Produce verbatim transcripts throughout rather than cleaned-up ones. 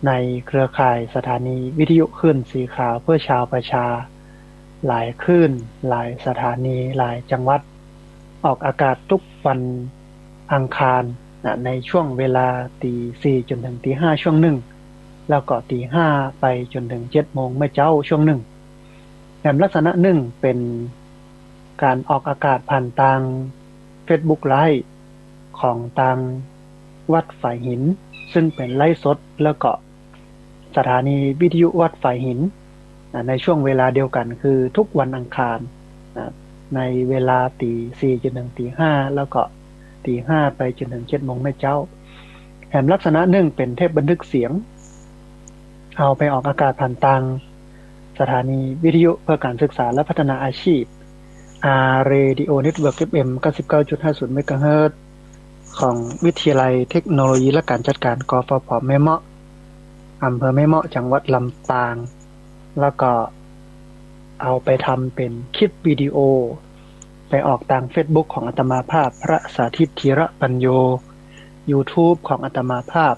ในเครือข่ายสถานีวิทยุคลื่นสีขาวเพื่อชาวประชา หลายคลื่น หลายสถานี หลายจังหวัด ออกอากาศทุกวันอังคารนะ ในช่วงเวลาตีสี่จนถึงตีห้าช่วงนึ่ง แล้วก็ตีห้าไปจนถึงเจ็ดโมงเมื่อเจ๊าช่วงนึ่ง แถมลักษณะนึ่งเป๋นก๋านออกอากาศผ่านตางเฟซบุ๊กไลฟ์ของตางวัดฝายหิน ซึ่งเป๋นไลฟ์สด แล้วก็สถานีวิทยุวัดฝายหิน อ่า ในช่วงเวลาเดียวกั๋นคือทุกวันอังคาร อ่า ในเวลาตีสี่จนถึงตีห้า แล้วก็ตีห้าไปจนถึงเจ็ดโมงแม่เจ๊า แถมลักษณะนึ่งเป๋นเทปบันทึกเสียง เอาไปออกอากาศผ่านตางสถานีวิทยุเพื่อก๋านศึกษาและพัฒนาอาชีพ อาร์ Radio Network เอฟ เอ็ม เก้าสิบเก้าจุดห้าศูนย์ เมกะเฮิรตซ์ ของวิทยาลัยเทคโนโลยีและการจัดการ กฟผ แม่เมาะ อำเภอแม่เมาะ จังหวัดลำปาง แล้วก็เอาไปทำเป๋นคลิปวิดีโอ ไปออกตางเฟซบุ๊กของอาตมาภาพ พระสาธิต ธีระปัญโญ ยูทูบ ของอาตมาภาพ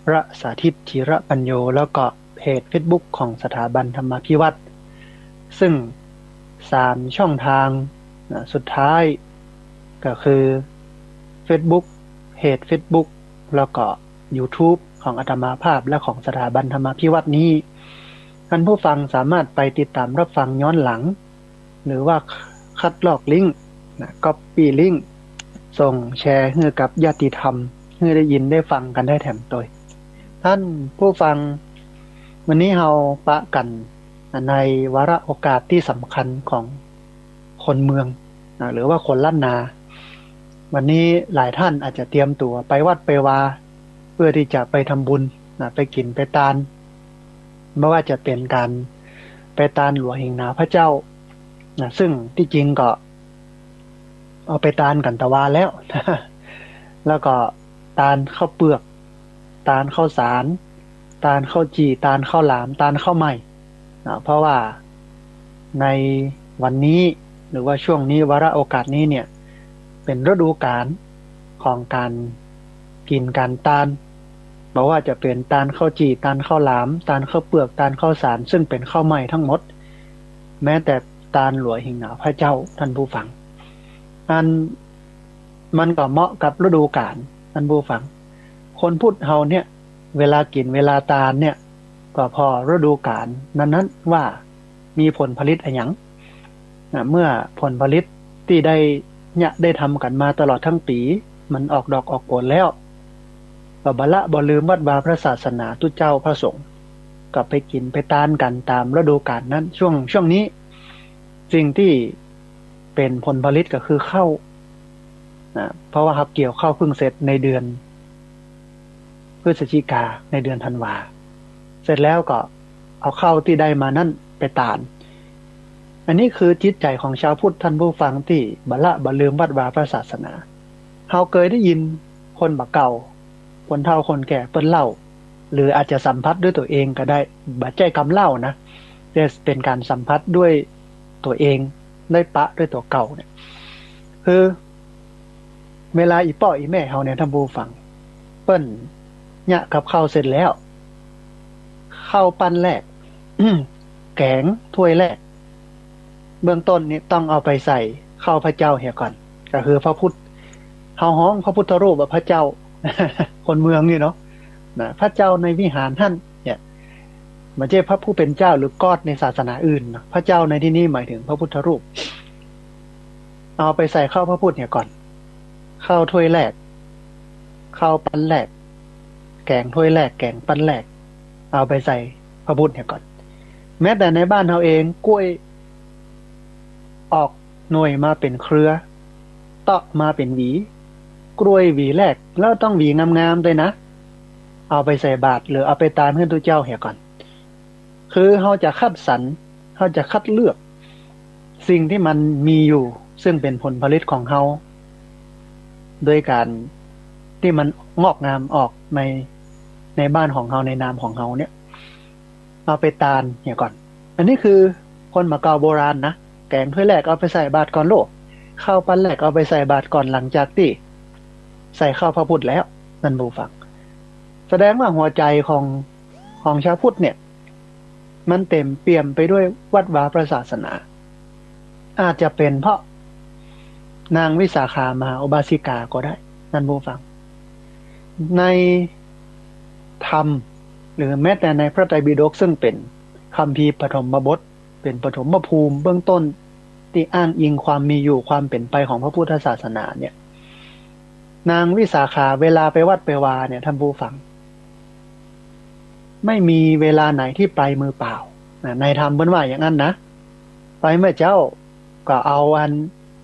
พระสาธิต ธีระปัญโญ แล้วก็เพจเฟซบุ๊กของสถาบันธรรมาภิวัฒน์ ซึ่งสามช่องทาง นะ สุดท้ายก็คือเฟซบุ๊ก เพจเฟซบุ๊ก แล้วก็ยูทูบ ของอาตมาภาพและของสถาบันธรรมาภิวัฒน์นี้ ท่านผู้ฟังสามารถไปติดตามรับฟังย้อนหลัง หรือว่าคัดลอกลิงก์ นะ ก๊อปปี้ลิงก์ ส่งแชร์หื้อกับญาติธรรม หื้อได้ยินได้ฟังกั๋นได้แถมตวย ท่านผู้ฟัง มื้อนี้เฮาปะกั๋นในวาระโอกาสตี้สำคัญของคนเมือง นะ หรือว่าคนล้านนา วันนี้หลายท่านอาจจะเตรียมตั๋วไปวัดไปวา เพื่อที่จะไปทำบุญ นะ ไปกิ๋นไปตาน บ่ว่าจะเป๋นก๋านไปตานหลัวหิงหนาวพระเจ้า นะ ซึ่งตี้จริงก็เอาไปตานกั๋นตะวาแล้ว แล้วก็ตานข้าวเปือก ตานข้าวสาร ตานข้าวจี่ ตานข้าวหลาม ตานข้าวใหม่ นะ เพราะว่าในวันนี้ หรือว่าช่วงนี้ วาระโอกาสนี้เนี่ย เป๋นฤดูกาลของก๋านกิ๋นก๋านตาน บ่ว่าจะเป๋นตานข้าวจี่ ตานข้าวหลาม ตานข้าวเปือก ตานข้าวสาร ซึ่งเป๋นข้าวใหม่ทั้งหมด แม้แต่ตานหลัวหิงหนาวพระเจ้า ท่านผู้ฟัง อันมันก็เหมาะกับฤดูกาล ท่านผู้ฟัง คนพุทธเฮาเนี่ย เวลากิ๋นเวลาตานเนี่ย ก็ผ่อฤดูกาลนั้นๆ ว่ามีผลผลิตอะหยัง นะ เมื่อผลผลิตตี้ได้เยียะได้ทำกั๋นมาตลอดทั้งปี๋ มันออกดอกออกผลแล้ว ก็บ่ละบ่ลืมวัดวาพระศาสนา ตุ๊เจ้าพระสงฆ์ ก็ไปกิ๋นไปตานกั๋นต๋ามฤดูกาลนั้น ช่วง ช่วงนี้ สิ่งตี้เป๋นผลผลิตก็คือข้าว นะ เพราะว่าเฮาเกี่ยวข้าวเพิ่งเสร็จในเดือนพฤศจิกา ในเดือนธันวา เสร็จแล้วก็เอาข้าวตี้ได้มานั้นไปตาน อันนี้คือจิตใจ๋ของชาวพุทธ ท่านผู้ฟังตี้บ่ละบ่ลืมวัดวาพระศาสนา เฮาเกยได้ยินคนบ่าเก่า คนเฒ่าคนแก่เปิ้นเล่า หรืออาจจะสัมผัสด้วยตั๋วเองก็ได้ บ่ใจ้กำเล่านะ แต่เป๋นก๋านสัมผัสด้วยตั๋วเอง ได้ปะด้วยตั๋วเก่าเนี่ย คือเวลาอี่ป้ออี่แม่เฮาเนี่ย ท่านผู้ฟัง เปิ้นเยียะกับข้าวเสร็จแล้ว ข้าวปั้นแรก แก๋งถ้วยแรก เบื้องต้นนี่ต้องเอาไปใส่ข้าวพระเจ้าเหียก่อน ก็คือพระพุทธ เฮาฮ้องพระพุทธรูปว่าพระเจ้า คนเมืองนี่เนาะ นะ พระเจ้าในวิหารหั้นเนี่ย บ่ใจ้พระผู้เป๋นเจ้าหรือก็อดในศาสนาอื่นเนาะ พระเจ้าในที่นี้หมายถึงพระพุทธรูป เอาไปใส่ข้าวพระพุทธเหียก่อน ข้าวถ้วยแรก ข้าวปั้นแรก แก๋งถ้วยแรก แก๋งปั้นแรก เอาไปใส่พระพุทธเหียก่อน แม้แต่ในบ้านเฮาเอง กล้วยออกหน่วยมาเป๋นเครือ เตาะมาเป๋นหวี กล้วยหวีแรก แล้วต้องหวีงามๆ ตวยนะ เอาไปใส่บาตร หรือเอาไปตานหื้อตุ๊เจ้าเหียก่อน คือเฮาจะคัดสรร เฮาจะคัดเลือกสิ่งตี้มันมีอยู่ ซึ่งเป๋นผลผลิตของเฮา โดยก๋านตี้มันงอกงามออกใน ในบ้านของเฮา ในนามของเฮาเนี่ย เอาไปตานเหียก่อน อันนี้คือคนบ่าเก่าโบราณนะ แก๋งถ้วยแรกเอาไปใส่บาตรก่อนโลด ข้าวปั้นแรกเอาไปใส่บาตรก่อน หลังจากตี้ใส่ข้าวพระพุทธแล้ว ท่านผู้ฟัง แสดงว่าหัวใจ๋ของ ของชาวพุทธเนี่ย มันเต็มเปี่ยมไปด้วยวัดวาพระศาสนา อาจจะเป๋นเพราะนางวิสาขามหาอุบาสิกาก็ได้ ท่านผู้ฟัง ในธรรม หรือแม้แต่ในพระไตรปิฎก ซึ่งเป๋นคัมภีร์ปฐมบท เป๋นปฐมภูมิเบื้องต้น ตี้อ้างอิงความมีอยู่ความเป๋นไปของพระพุทธศาสนาเนี่ย นางวิสาขาเวลาไปวัดไปวาเนี่ย ท่านผู้ฟัง ไม่มีเวลาไหนที่ไปมือเปล่านะ ในธรรมเปิ้นว่าอย่างนั้นนะ ไปเมื่อเจ๊าก็เอาอัน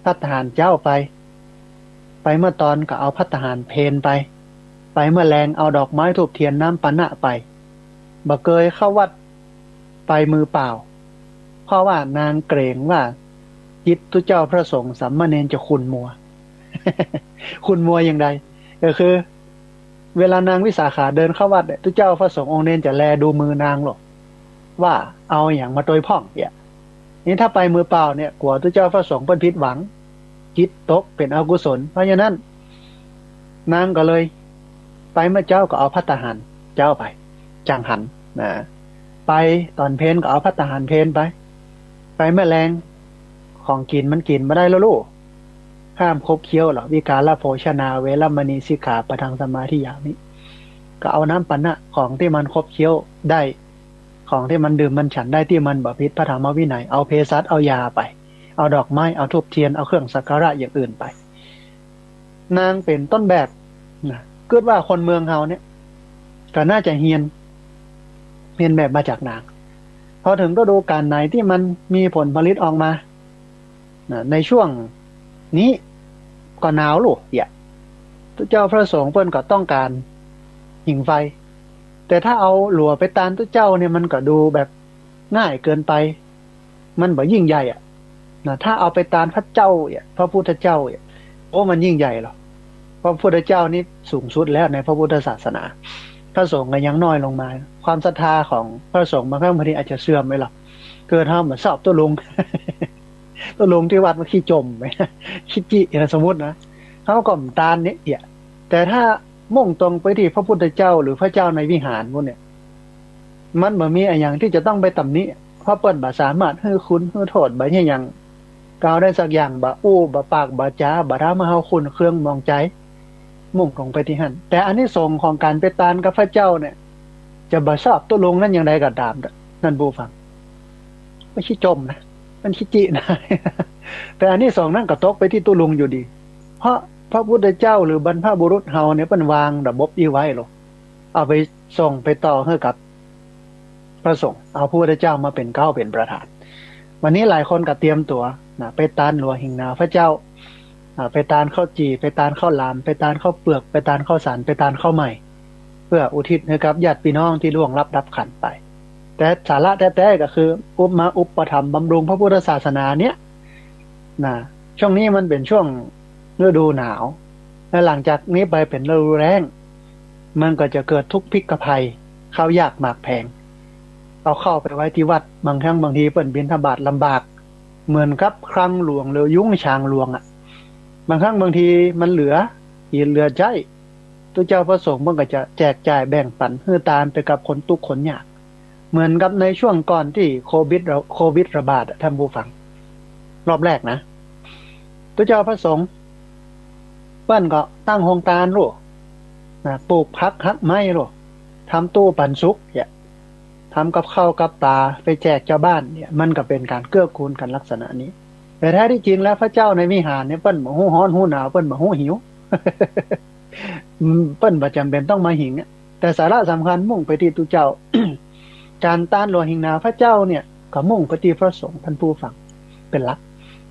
ภัตตาหารเจ๊าไป ไปเมื่อตอนก็เอาภัตตาหารเพลไป ไปเมื่อแลงเอาดอกไม้ธูปเทียนน้ำปานะไป บ่เกยเข้าวัดไปมือเปล่า เพราะว่านางเกรงว่าจิตตุ๊เจ้าพระสงฆ์สามเณรจะขุ่นมัว ขุ่นมัวอย่างใด ก็คือ เวลานางวิสาขาเดินเข้าวัดเนี่ย ตุ๊เจ้าพระสงฆ์องค์เณรจะแลดูมือนางหรอก ว่าเอาอะหยังมาตวยพ่องเนี่ย นี่ถ้าไปมือเปล่าเนี่ย กั๋วตุ๊เจ้าพระสงฆ์เปิ้นผิดหวัง จิตตกเป๋นอกุศล เพราะฉะนั้น นางก็เลย ไปเมื่อเจ๊าก็เอาภัตตาหารเจ๊าไป จั่งหันนะ ไปตอนเพลก็เอาภัตตาหารเพลไป ไปเมื่อแลง ของกิ๋นมันกิ๋นบ่ได้แล้วลูก ห้ามขบเคี้ยวหรอก วิกาลโภชนาเวรมณีสิกขาปะทังสมาธิยามิ ก็เอาน้ำปานะของตี้มันขบเคี้ยวได้ ของตี้มันดื่มมันฉันได้ตี้มันบ่ผิดพระธรรมวินัย เอาเภสัชเอายาไป เอาดอกไม้ เอาธูปเทียน เอาเครื่องสักการะอย่างอื่นไป นางเป๋นต้นแบบนะ กึ๊ดว่าคนเมืองเฮาเนี่ย ก็น่าจะเฮียน เฮียนแบบมาจากนาง พอเถิงฤดูกาลไหนตี้มันมีผลผลิตออกมานะ ในช่วงนี้ก็หนาวลูกเยียะ ตุ๊เจ้าพระสงฆ์เปิ้นก็ต้องก๋านหิงไฟ แต่ถ้าเอาหลัวไปตานตุ๊เจ้าเนี่ย มันก็ดูแบบง่ายเกินไป มันบ่ยิ่งใหญ่อะนะ ถ้าเอาไปตานพระเจ้าเนี่ย พระพุทธเจ้าเนี่ย โอ้ มันยิ่งใหญ่หรอ พระพุทธเจ้านี่สูงสุดแล้วในพระพุทธศาสนา พระสงฆ์ก็ยังน้อยลงมา ความศรัทธาของพระสงฆ์บางครั้งบางทีอาจจะเสื่อมไปหรอก เกิดเฮาบ่ชอบตุ๊ลุง ตุ๊ลุงตี้วัดมันขี้จ่ม ขี้จินะ สมมุตินะ เฮาก็บ่ตานเนี่ยเยียะ แต่ถ้ามุ่งตรงไปตี้พระพุทธเจ้าหรือพระเจ้าในวิหารปู้นเนี่ย มันบ่มีอะหยังตี้จะต้องไปตำหนิ เพราะเปิ้นบ่สามารถหื้อคุณหื้อโต้ษบ่เยียะหยัง กล่าวได้สักอย่าง บ่อู้ บ่ปาก บ่จ๋า บ่ทำหื้อเฮาขุ่นเคืองหมองใจ๋ มุ่งตรงไปตี้หั้น แต่อานิสงส์ของก๋านไปตานกับพระเจ้าเนี่ย จะบ่ชอบตุ๊ลุงนั้นอย่างใดก็ต๋าม ท่านผู้ฟัง มันขี้จ่มนะ มันขี้จินะ แต่อานิสงส์นั้นก็ตกไปตี้ตุ๊ลุงอยู่ดี เพราะพระพุทธเจ้าหรือบรรพบุรุษเฮาเนี่ย เปิ้นวางระบบอี้ไว้หรอ เอาไปส่งไปต่อหื้อกับพระสงฆ์ เอาพระพุทธเจ้ามาเป๋นเก๊าเป๋นประธาน วันนี้หลายคนก็เตรียมตั๋วนะ ไปตานหลัวหิงหนาวพระเจ้า อ่า ไปตานข้าวจี่ ไปตานข้าวหลาม ไปตานข้าวเปือก ไปตานข้าวสาร ไปตานข้าวใหม่ เพื่ออุทิศหื้อกับญาติพี่น้องตี้ล่วงลับดับขันธ์ไป แต่สาระแต๊ๆ ก็คือ อุปมาอุปถัมภ์บำรุงพระพุทธศาสนาเนี่ยนะ ช่วงนี้มันเป๋นช่วงฤดูหนาว และหลังจากนี้ไปเป๋นฤดูแล้ง มันก็จะเกิดทุกข์พิกภัย ข้าวยากหมากแพง เอาข้าวไปไว้ตี้วัด บางครั้งบางทีเปิ้นบิณฑบาตลำบาก เหมือนกับคลังหลวงหรือยุ้งฉางหลวงอะ บางครั้งบางทีมันเหลือกิ๋นเหลือใจ๊ ตุ๊เจ้าพระสงฆ์เปิ้นก็จะแจกจ่ายแบ่งปันหื้อตานไปกับคนตุ๊กข์คนยาก เหมือนกับในช่วงก่อนตี้โควิดระ- โควิดระบาดอะ ท่านผู้ฟัง รอบแรกนะ ตุ๊เจ้าพระสงฆ์เปิ้นก็ตั้งโฮงตานลูกนะ ปลูกผักฮักไม้ลูก ทำตู้ปันสุกเนี่ย ทำกับข้าวกับป๋าไปแจกจาวบ้านเนี่ย มันก็เป๋นก๋านเกื้อกูลกั๋นลักษณะนี้ แต่แท้ตี้จริงแล้วพระเจ้าในวิหารเนี่ย เปิ้นบ่ฮู้ฮ้อนฮู้หนาว เปิ้นบ่ฮู้หิว อืม เปิ้นบ่จ๋ำเป๋นต้องมาหิงอะ แต่สาระสำคัญมุ่งไปตี้ตุ๊เจ้า ก๋านตานหลัวหิงหนาวพระเจ้าเนี่ย ก็มุ่งไปตี้พระสงฆ์ ท่านผู้ฟัง เป๋นหลัก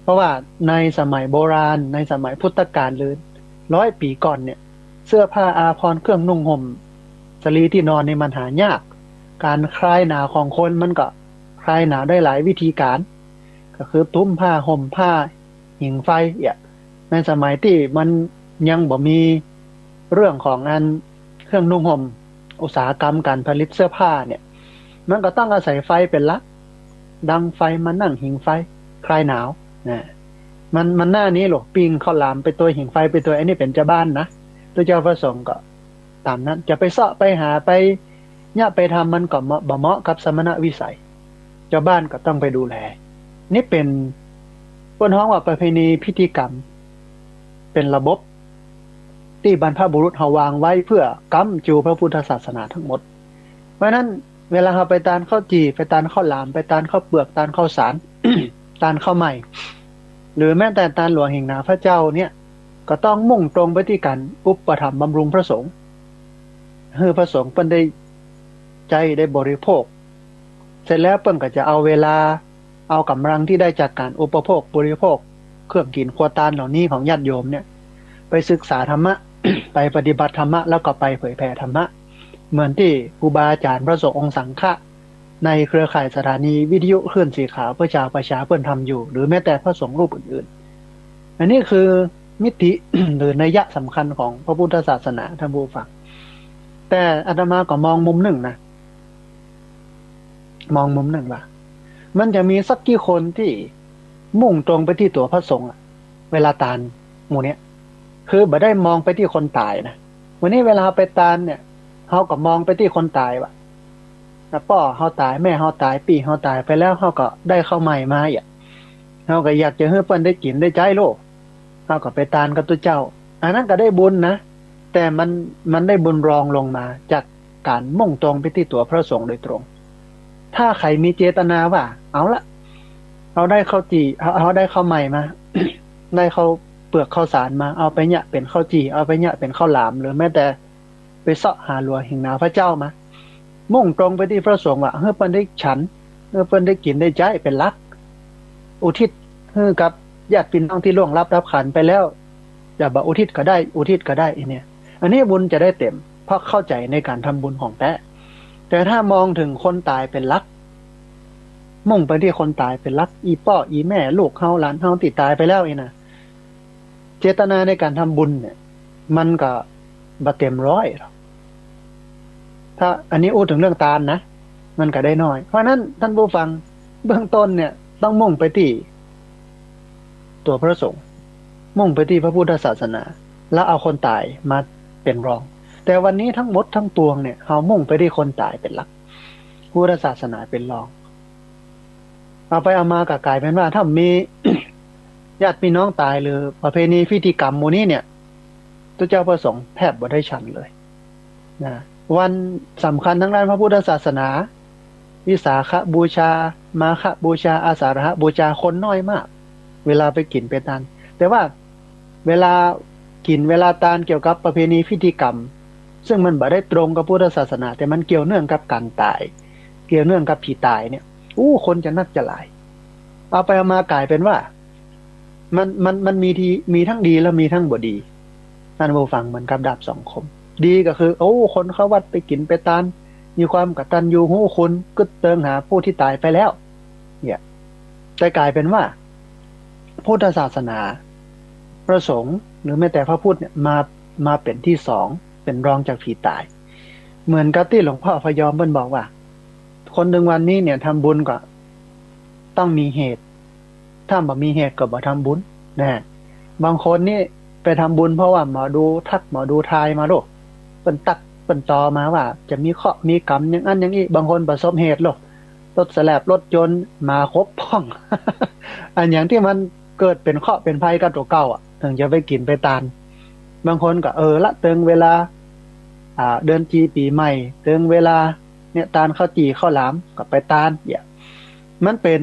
เพราะว่าในสมัยโบราณ ในสมัยพุทธกาลหรือร้อยปี๋ก่อนเนี่ย เสื้อผ้าอาภรณ์เครื่องนุ่งห่ม สะหลีตี้นอนนี่มันหายาก ก๋านคลายหนาวของคนมันก็คลายหนาวได้หลายวิธีก๋าน ก็คือตุ้มผ้าห่มผ้า หิงไฟเยียะ ในสมัยตี้มันยังบ่มีเรื่องของอันเครื่องนุ่งห่ม อุตสาหกรรมก๋านผลิตเสื้อผ้าเนี่ย มันก็ต้องอาศัยไฟเป๋นหลัก ดังไฟมานั่งหิงไฟ คลายหนาวนะ มัน มันหน้านี้ลูก ปิ้งข้าวหลามไปตวย หิงไฟไปตวย อันนี้เป๋นจาวบ้านนะ ตุ๊เจ้าพระสงฆ์ก็ต๋ามนั้น จะไปเซาะไปหาไป เยียะไปทำมันก็บ่เหมาะกับสมณวิสัย จาวบ้านก็ต้องไปดูแล นี่เป๋น เปิ้นฮ้องว่าประเพณีพิธีกรรม เป๋นระบบตี้บรรพบุรุษเฮาวางไว้เปื้อก๊ำจูพระพุทธศาสนาตึงหมด เพราะฉะนั้นเวลาเฮาไปตานข้าวจี่ ไปตานข้าวหลาม ไปตานข้าวเปือก ตานข้าวสาร ตานข้าวใหม่ หรือแม้แต่ตานหลวงแห่งหนาพระเจ้าเนี่ย ก็ต้องมุ่งตรงไปตี้ก๋านอุปถัมภ์บำรุงพระสงฆ์ หื้อพระสงฆ์เปิ้นได้ใจ๊ได้บริโภค เสร็จแล้วเปิ้นก็จะเอาเวลา เอาก๋ำลังตี้ได้จากก๋านอุปโภคบริโภค เครื่องกิ๋นครัวตานเหล่านี้ของญาติโยมเนี่ย ไปศึกษาธรรมะ ไปปฏิบัติธรรมะ แล้วก็ไปเผยแผ่ธรรมะ เหมือนตี้ครูบาอาจ๋ารย์พระสงฆ์องค์สังฆะ ในเครือข่ายสถานีวิทยุคลื่นสีขาวเพื่อชาวประชาเปิ้นทำอยู่ หรือแม้แต่พระสงฆ์รูปอื่นๆ อันนี้คือมิติ หรือนัยยะสำคัญของพระพุทธศาสนา ท่านผู้ฟัง แต่อาตมาก็มองมุมนึ่งนะ มองมุมนึ่งว่า มันจะมีสักกี่คนตี้มุ่งตรงไปตี้ตั๋วพระสงฆ์อะ เวลาตานหมู่เนี้ย คือบ่ได้มองไปตี้คนต๋ายนะ วันนี้เวลาไปตานเนี่ย เฮาก็มองไปตี้คนต๋ายว่า ป้อเฮาต๋าย แม่เฮาต๋าย ปี้เฮาต๋ายไปแล้ว เฮาก็ได้ข้าวใหม่มาเยียะ เฮาก็อยากจะหื้อเปิ้นได้กิ๋นได้ใจ๊โลด เฮาก็ไปตานกับตุ๊เจ้า อันนั้นก็ได้บุญนะ แต่มัน มันได้บุญรองลงมาจากก๋านมุ่งตรงไปตี้ตั๋วพระสงฆ์โดยตรง ถ้าใผมีเจตนาว่า เอาละ เฮาได้ข้าวจี่ เฮา เฮาได้ข้าวใหม่มา ได้ข้าวเปือกข้าวสารมา เอาไปเยียะเป๋นข้าวจี่ เอาไปเยียะเป๋นข้าวหลาม หรือแม้แต่ไปเซาะหาหลวงแห่งหนาพระเจ้ามา มุ่งตรงไปตี้พระสงฆ์ว่า หื้อเปิ้นได้ฉัน หื้อเปิ้นได้กิ๋นได้ใจ๊เป๋นหลัก อุทิศหื้อกับญาติพี่น้องตี้ล่วงลับดับขันธ์ไปแล้ว จะบ่อุทิศก็ได้ อุทิศก็ได้ อันเนี้ย อันนี้บุญจะได้เต็ม เพราะเข้าใจ๋ในก๋านทำบุญของแต๊ แต่ถ้ามองเถิงคนต๋ายเป๋นหลัก มุ่งไปตี้คนต๋ายเป๋นหลัก อี่ป้ออี่แม่ ลูกเฮาหลานเฮาตี้ต๋ายไปแล้วนี่นะ เจตนาในก๋านทำบุญเนี่ย มันก็บ่เต็มร้อยหรอก ถ้าอันนี้อู้เถิงเรื่องตานนะ มันก็ได้น้อย เพราะฉะนั้นท่านผู้ฟัง เบื้องต้นเนี่ย ต้องมุ่งไปตี้ตั๋วพระสงฆ์ มุ่งไปตี้พระพุทธศาสนา แล้วเอาคนต๋ายมาเป๋นรอง แต่วันนี้ทั้งหมดทั้งปวงเนี่ย เฮามุ่งไปตี้คนต๋ายเป๋นหลัก พุทธศาสนาเป๋นรอง เอาไปเอามาก็ก๋ายเป๋นว่า ถ้ามี ญาติพี่น้องต๋ายหรือประเพณีพิธีกรรมหมู่นี้เนี่ย ตุ๊เจ้าพระสงฆ์แทบบ่ได้ฉันเลยนะ วันสำคัญทางด้านพระพุทธศาสนา วิสาขบูชา มาฆบูชา อาสาฬหบูชา คนน้อยมาก เวลาไปกิ๋นไปตาน แต่ว่าเวลากิ๋นเวลาตานเกี่ยวกับประเพณีพิธีกรรม ซึ่งมันบ่ได้ตรงกับพุทธศาสนา แต่มันเกี่ยวเนื่องกับก๋านต๋าย เกี่ยวเนื่องกับผีต๋ายเนี่ย อู้ คนจะนักจะหลาย เอาไปเอามาก๋ายเป๋นว่า มัน มัน มันมีดี มีทั้งดีและมีทั้งบ่ดี ท่านผู้ฟัง เหมือนกับดาบสองคม ดีก็คือ โอ้ คนเข้าวัดไปกิ๋นไปตาน มีความกตัญญูรู้คุณ กึ๊ดเติงหาผู้ตี้ต๋ายไปแล้ว เนี่ย แต่ก๋ายเป๋นว่า พุทธศาสนา พระสงฆ์ หรือแม้แต่พระพุทธเนี่ย มา มาเป๋นตี้สอง เป๋นรองจากผีต๋าย เหมือนกับตี้หลวงพ่อพยอมเปิ้นบอกว่า คนเถิงวันนี้เนี่ย ทำบุญก็ต้องมีเหตุ ถ้าบ่มีเหตุก็บ่ทำบุญนะ บางคนนี่ไปทำบุญเพราะว่าหมอดูทักหมอดูทายมาโลด เปิ้นตั๊กเปิ้นตอมาว่าจะมีเคราะห์มีกรรมอย่างอั้นอย่างอี้ บางคนประสบเหตุโลด รถสแลปรถยนต์ หมาขบพ่อง อันอย่างตี้มันเกิดเป๋นเคราะห์เป๋นภัยกับตั๋วเก่าอะ เถิงจะไปกิ๋นไปตาน บางคนก็ เออ ละเถิงเวลา อ่า เดือนจีปี๋ใหม่ เถิงเวลาเนี่ย ตานข้าวจี่ข้าวหลามก็ไปตาน เนี่ย มันเป๋น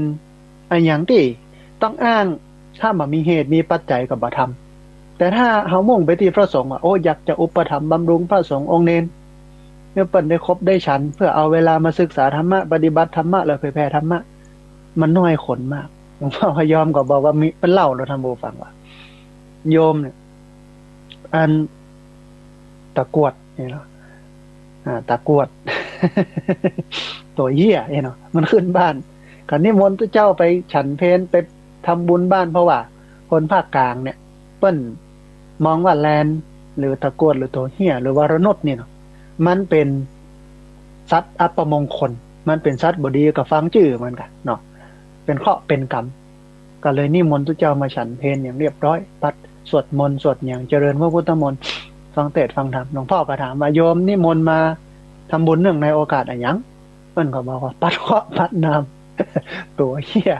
อันอย่างตี้ต้องอ้าง ถ้าบ่มีเหตุมีปัจจัยก็บ่ทำ แต่ถ้าเฮามุ่งไปตี้พระสงฆ์ว่า โอ้ อยากจะอุปถัมภ์บำรุงพระสงฆ์องค์เณร หื้อเปิ้นได้คบได้ฉัน เพื่อเอาเวลามาศึกษาธรรมะ ปฏิบัติธรรมะ และเผยแผ่ธรรมะ มันน้อยคนมาก หลวงพ่อพยอมก็บอกว่ามี เปิ้นเล่า ท่านผู้ฟัง ว่าโยมเนี่ย อันตะกรวดเนี่ยเนาะ อ่า ตะกรวด ตั๋วเฮี้ยเนี่ยเนาะ มันขึ้นบ้าน ก็นิมนต์ตุ๊เจ้าไปฉันเพล ไปทำบุญบ้าน เพราะว่าคนภาคกลางเนี่ย เปิ้นมองว่าแลน หรือตะกรวด หรือตั๋วเฮี้ย หรือวรนุชนี่เนาะ มันเป๋นสัตว์อัปมงคล มันเป๋นสัตว์บ่ดี ก็ฟังจื้อมันกั๋นเนาะ เป๋นเคราะห์เป๋นกรรม ก็เลยนิมนต์ตุ๊เจ้ามาฉันเพลอย่างเรียบร้อย ปัดสวดมนต์สวดหยัง เจริญพระพุทธมนต์ ฟังเทศน์ฟังธรรม หลวงพ่อก็ถามว่า โยมนิมนต์มา ทำบุญเนื่องในโอกาสอะหยัง เปิ้นก็บอกว่าปัดเคราะห์ปัดนาม ตั๋วเฮี้ย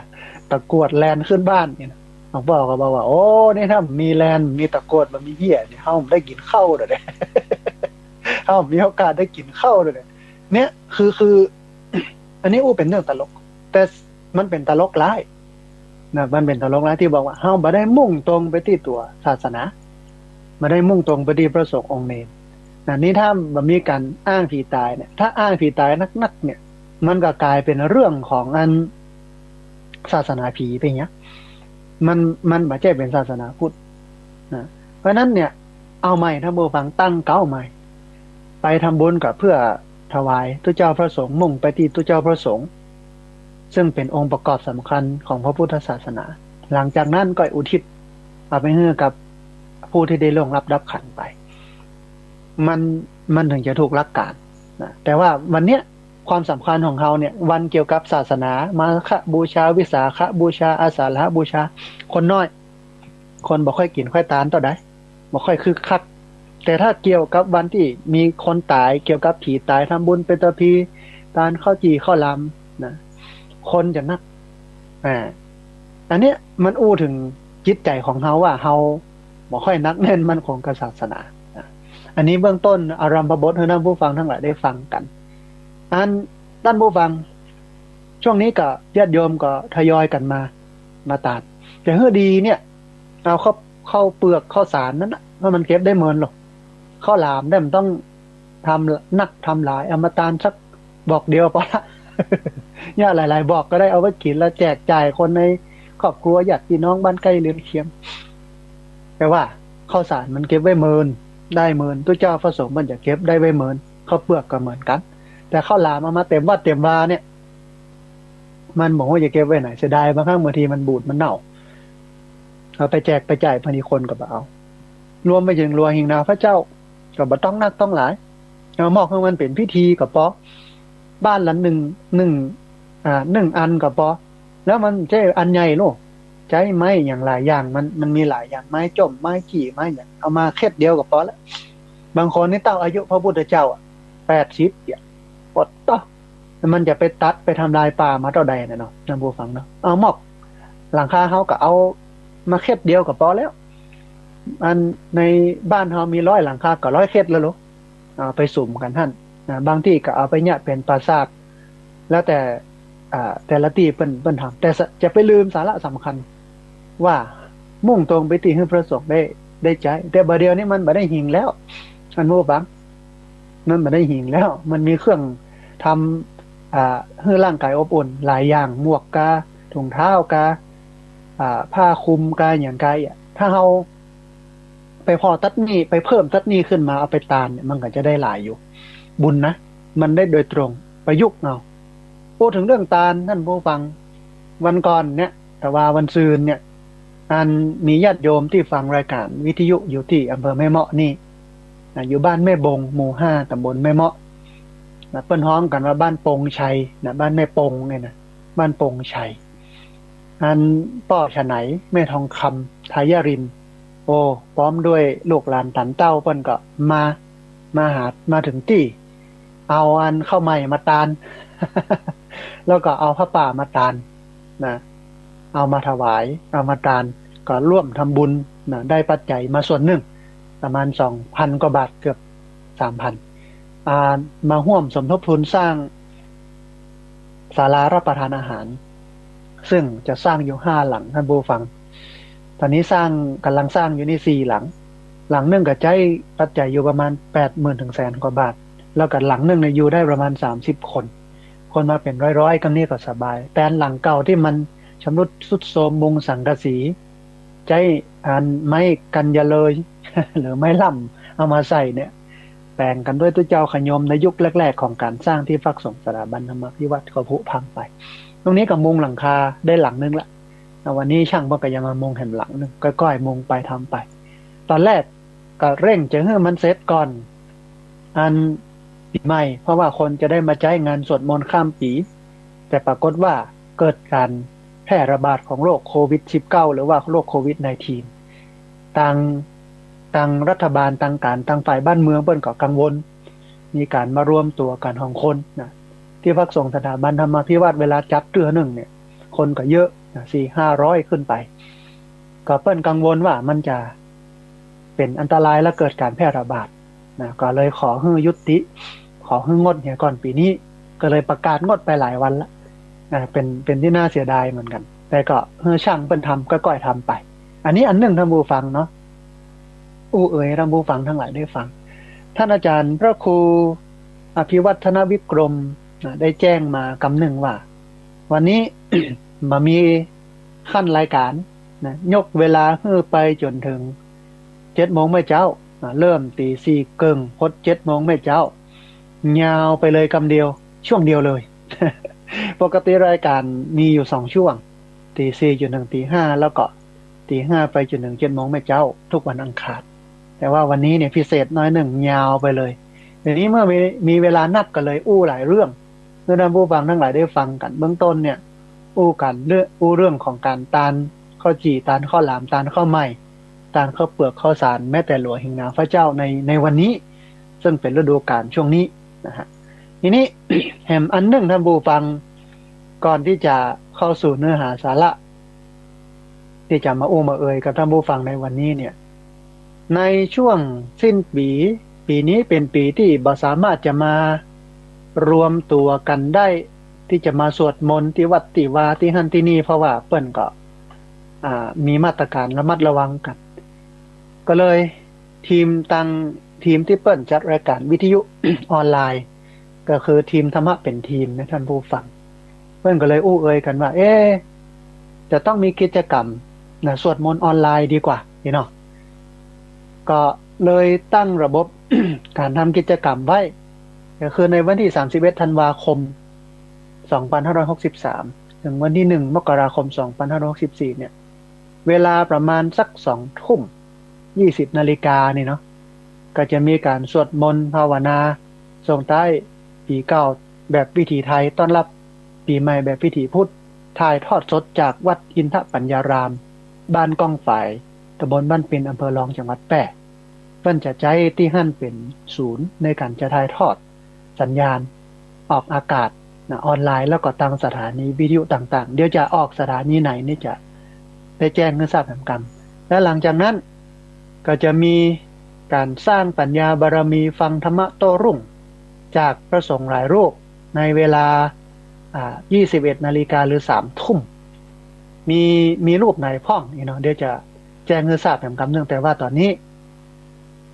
ตะกรวดแล่นขึ้นบ้านเนี่ยนะ หลวงป้อก็บอกว่า โอ้ นี่ถ้ามีแล่น มีตะกรวด บ่มีเฮี้ยเนี่ย เฮาได้กิ๋นข้าวเดี๋ยวนี้ เฮามีโอกาสได้กิ๋นข้าวเดี๋ยวนี้ เนี่ย คือ คือ อันนี้อู้เป๋นเรื่องตลก แต่มันเป๋นตลกร้ายนะ มันเป๋นตลกร้ายตี้บอกว่า เฮาบ่ได้มุ่งตรงไปตี้ตั๋วศาสนา บ่ได้มุ่งตรงไปตี้พระสงฆ์องค์นี้นะ นี่ถ้าบ่มีก๋านอ้างผีต๋ายเนี่ย ถ้าอ้างผีต๋ายนักๆ เนี่ย มันก็ก๋ายเป๋นเรื่องของอันศาสนาผีไปเนี่ย มัน มันบ่ใจ้เป๋นศาสนาพุทธนะ เพราะฉะนั้นเนี่ย เอาใหม่ท่านผู้ฟัง ตั้งเก๊าใหม่ ไปทำบุญก็เพื่อถวายตุ๊เจ้าพระสงฆ์ มุ่งไปตี้ตุ๊เจ้าพระสงฆ์ ซึ่งเป๋นองค์ประกอบสำคัญของพระพุทธศาสนา หลังจากนั้นก็อุทิศเอาไปหื้อกับผู้ตี้ได้ล่วงลับดับขันธ์ไป มัน มันเถิงจะถูกหลักการนะ แต่ว่าวันเนี้ย ความสำคัญของเฮาเนี่ย วันเกี่ยวกับศาสนา มาฆบูชา วิสาขบูชา อาสาฬหบูชา คนน้อย คนบ่ค่อยกิ๋นค่อยตานเต้าใด บ่ค่อยคึกคัก แต่ถ้าเกี่ยวกับวันตี้มีคนต๋าย เกี่ยวกับผีต๋าย ทำบุญเปตพี ตานข้าวจี่ข้าวหลามนะ คนจะนัก อ่า อันเนี้ยมันอู้เถิงจิตใจ๋ของเฮาว่าเฮาบ่ค่อยหนักแน่นมั่นคงกับศาสนานะ อันนี้เบื้องต้นอารัมภบทหื้อท่านผู้ฟังตังหลายได้ฟังกั๋น อัน ท่านผู้ฟัง ช่วงนี้ก็ญาติโยมก็ทยอยกั๋นมา มาตาน แต่หื้อดีเนี่ย เอาข้าว ข้าวเปือกข้าวสารนั้นนะ เพราะมันเก็บได้เมินหรอก ข้าวหลามเนี่ยมันต้องทำนักทำหลาย เอามาตานสักบอกเดียวปอละ เนี่ยหลายๆ บอกก็ได้ เอาไว้กิ๋นแล้วแจกจ่ายคนในครอบครัว ญาติพี่น้องบ้านใก้เรือนเคียง แต่ว่าข้าวสารมันเก็บไว้เมิน ได้เมิน ตุ๊เจ้าพระสงฆ์มันจะเก็บได้ไว้เมิน ข้าวเปือกก็เหมือนกั๋น แต่ข้าวหลามเอามาเต็มวัดเต็มวาเนี่ย มันบ่ฮู้จะเก็บไว้ไหน เสียดาย บางครั้งบางทีมันบูดมันเน่า เอาไปแจกไปจ่าย บางทีคนก็บ่เอา รวมไปเถิงหลัวหิ้งหนาวพระเจ้า ก็บ่ต้องนักต้องหลาย เอามอบหื้อมันเป๋นพิธีก็ปอ บ้านละนึ่ง นึ่ง อ่า นึ่งอันก็ปอ แล้วมันใจ้อันใหญ่โล ใจ๊ไม้อย่างหลายอย่าง มัน มันมีหลายอย่าง ไม้จ้ม ไม้จี้ ไม้หยัง เอามาเข็ดเดียวก็ปอแล้ว บางคนนี่เต้าอายุพระพุทธเจ้าอะ แปดสิบเนี่ย ปอดเต๊อะ มันจะไปตัดไปทำลายป่ามาเต้าใดน่ะเนาะ ท่านผู้ฟังเนาะ เอามอบหลังคาเฮาก็เอามาเข็ดเดียวก็ปอแล้ว อันในบ้านเฮามีร้อยหลังคาก็ร้อยเข็ดแล้วโล เอาไปสุมกั๋นหั้นนะ บางตี้ก็เอาไปเยียะเป๋นปราสาท แล้วแต่ อ่า แต่ละตี้เปิ้น เปิ้นทำ แต่สะ จะไปลืมสาระสำคัญ ว่ามุ่งตรงไปตี้หื้อพระสงฆ์ได้ ได้ใจ๊ แต่บ่าเดี่ยวนี้มันบ่ได้หิ้งแล้ว ท่านผู้ฟัง มันบ่ได้หิ้งแล้ว มันมีเครื่องทำ อ่า หื้อร่างก๋ายอบอุ่นหลายอย่าง หมวกกา ถุงเท้ากา อ่า ผ้าคลุมกา หยังกา อ่ะ ถ้าเฮา ไปผ่อตั๊ดนี่ ไปเพิ่มตั๊ดนี่ขึ้นมา เอาไปตานเนี่ย มันก็จะได้หลายอยู่ บุญนะ มันได้โดยตรง ประยุกต์เอา พูดถึงเรื่องตาน ท่านผู้ฟัง วันก่อนเนี่ย แต่ว่าวันซืนเนี่ย อันมีญาติโยมตี้ฟังรายการวิทยุอยู่ตี้อำเภอแม่เมาะนี่นะ อยู่บ้านแม่บง หมู่ห้า ตำบลแม่เมาะนะ เปิ้นฮ้องกั๋นว่าบ้านปงชัยนะ บ้านแม่ปงเนี่ยนะ บ้านปงชัย อันป้อฉะไหน แม่ทองคำ ทายาริน โอ้ พร้อมด้วยลูกหลานตันเต้าเปิ้นก็มา มาหา มาเถิงตี้ เอาอันข้าวใหม่มาตาน แล้วก็เอาผ้าป่ามาตานนะ เอามาถวาย เอามาตาน ก็ร่วมทำบุญนะ ได้ปัจจัยมาส่วนนึ่ง ประมาณสองพันกว่าบาท เกือบสามพัน อ่า มาฮ่วมสมทบทุนสร้างศาลารับประทานอาหาร ซึ่งจะสร้างอยู่ห้าหลัง ท่านผู้ฟัง ต๋อนนี้สร้าง ก่ำลังสร้างอยู่นี่สี่หลัง หลังนึ่งก็ใจ๊ปัจจัยอยู่ประมาณแปดหมื่นถึงแสนกว่าบาท แล้วก็หลังนึ่งเนี่ยอยู่ได้ประมาณสามสิบคน คนมาเป๋นร้อยๆ กำนี้ก็สบาย แต่หลังเก่าตี้มันชำรุดทรุดโทรม มุงสังกะสี ใจ๊อันไม้กัญญาเลย หรือไม้ล่ำเอามาใส่เนี่ย แป๋งกั๋นด้วยตุ๊เจ้าขยมในยุคแรกๆ ของก๋านสร้างตี้พักสงฆ์สถาบันธรรมาภิวัตน์ก็ผุพังไป ตรงนี้ก็มุงหลังคาได้หลังนึ่งละ วันนี้ช่างเปิ้นก็ยังมามุงแหมหลังนึ่ง ก้อยๆ มุงไปทำไป ต๋อนแรกก็เร่งจะหื้อมันเสร็จก่อน อันปี๋ใหม่ เพราะว่าคนจะได้มาใจ๊งานสวดมนต์ข้ามปี๋ แต่ปรากฏว่าเกิดก๋านแพร่ระบาดของโรคโควิดสิบเก้า หรือว่าโรคโควิดสิบเก้า ตาง ตางรัฐบาล ตางก๋าน ตางฝ่ายบ้านเมืองเปิ้นก็กังวล มีก๋านมารวมตั๋วกั๋นของคนนะ ตี้พักสงฆ์สถาบันธรรมาภิวัฒน์เวลาจัดเตื้อนึ่งเนี่ย คนก็เยอะนะ สี่ห้าร้อยขึ้นไป ก็เปิ้นกังวลว่ามันจะเป๋นอันตรายและเกิดก๋านแพร่ระบาดนะ ก็เลยขอหื้อยุติ ขอหื้องดเหียก่อนปี๋นี้ ก็เลยประกาศงดไปหลายวันละนะ เป๋น เป๋นตี้น่าเสียดายเหมือนกั๋น แต่ก็หื้อช่างเปิ้นทำ ก้อยๆ ทำไป อันนี้อันนึ่งท่านผู้ฟังเนาะ อู้เอ่ยท่านผู้ฟังตังหลายได้ฟัง ท่านอาจารย์พระครูอภิวัฒนวิกรมนะ ได้แจ้งมากำนึ่งว่า วันนี้ บ่มีขั้นรายก๋านนะ ยกเวลาหื้อไปจ๋นเถิงเจ็ดโมงเมื่อเจ๊านะ เริ่มตี๋สี่เกิ่ง ฮอดเจ็ดโมงเมื่อเจ๊า ยาวไปเลยกำเดียว ช่วงเดียวเลย ปกติรายก๋านมีอยู่สองช่วง ตี๋สี่จ๋นเถิงตี๋ห้า แล้วก็ ตี๋ห้าไปจ๋นเถิงเจ็ดโมงเมื่อเจ๊า ทุกวันอังคาร แต่ว่าวันนี้เนี่ยพิเศษหน้อยนึ่ง ยาวไปเลย ทีนี้เมื่อมี มีเวลานักก็เลยอู้หลายเรื่อง หื้อท่านผู้ฟังตังหลายได้ฟังกั๋น เบื้องต้นเนี่ย อู้กั๋นเรื่อง อู้เรื่องของก๋านตานข้าวจี่ ตานข้าวหลาม ตานข้าวใหม่ ตานข้าวเปือกข้าวสาร แม้แต่หลัวหิงหนาวพระเจ้าใน ในวันนี้ ซึ่งเป๋นฤดูก๋าลช่วงนี้นะฮะ ทีนี้ แหมอันนึ่งท่านผู้ฟัง ก่อนตี้จะเข้าสู่เนื้อหาสาระ ตี้จะมาอู้มาเอ่ยกับท่านผู้ฟังในวันนี้เนี่ย ในช่วงสิ้นปี๋ ปี๋นี้เป๋นปี๋ตี้บ่สามารถจะมารวมตั๋วกั๋นได้ ตี้จะมาสวดมนต์ตี้วัดตี้วาตี้หั้นตี้นี่ เพราะว่าเปิ้นก็ อ่า มีมาตรก๋านระมัดระวังกั๋น ก็เลย ทีมตัง ทีมตี้เปิ้นจัดรายก๋านวิทยุออนไลน์ ก็คือทีมธรรมะเป๋นทีมนะท่านผู้ฟัง เปิ้นก็เลยอู้เอ่ยกั๋นว่า เอ๊ะ จะต้องมีกิจกรรมนะ สวดมนต์ออนไลน์ดีกว่านี่เนาะ ก็เลยตั้งระบบ ก๋านทำกิจกรรมไว้ ก็คือในวันตี้สามสิบเอ็ดธันวาคมสองพันห้าร้อยหกสิบสาม เถิงวันตี้หนึ่งมกราคมสองพันห้าร้อยหกสิบสี่เนี่ย เวลาประมาณสักสองทุ่ม ยี่สิบนาฬิกานี่เนาะ ก็จะมีก๋านสวดมนต์ภาวนา ส่งท้ายปี๋เก่าแบบวิถีไทย ต้อนรับปี๋ใหม่แบบวิถีพุทธ ถ่ายทอดสดจากวัดอินทปัญญาราม บ้านก้องฝาย ตำบลบ้านปิน อำเภอรอง จังหวัดแป้ เปิ้นจะใจ๊ตี้หั้นเป๋นศูนย์ในก๋านจะถ่ายทอดสัญญาณออกอากาศนะ ออนไลน์ แล้วก็ตางสถานีวิทยุต่างๆ เดี๋ยวจะออกสถานีไหนนี่จะได้แจ้งหื้อทราบแหมกำ และหลังจากนั้นก็จะมีก๋านสร้างปัญญาบารมี ฟังธรรมะโต้รุ่ง จากพระสงฆ์หลายรูปในเวลา อ่า ยี่สิบเอ็ดนาฬิกา หรือสามทุ่ม มี มีรูปไหนพ่องนี่เนาะ เดี๋ยวจะแจ้งหื้อทราบแหมกำนึ่ง แต่ว่าต๋อนนี้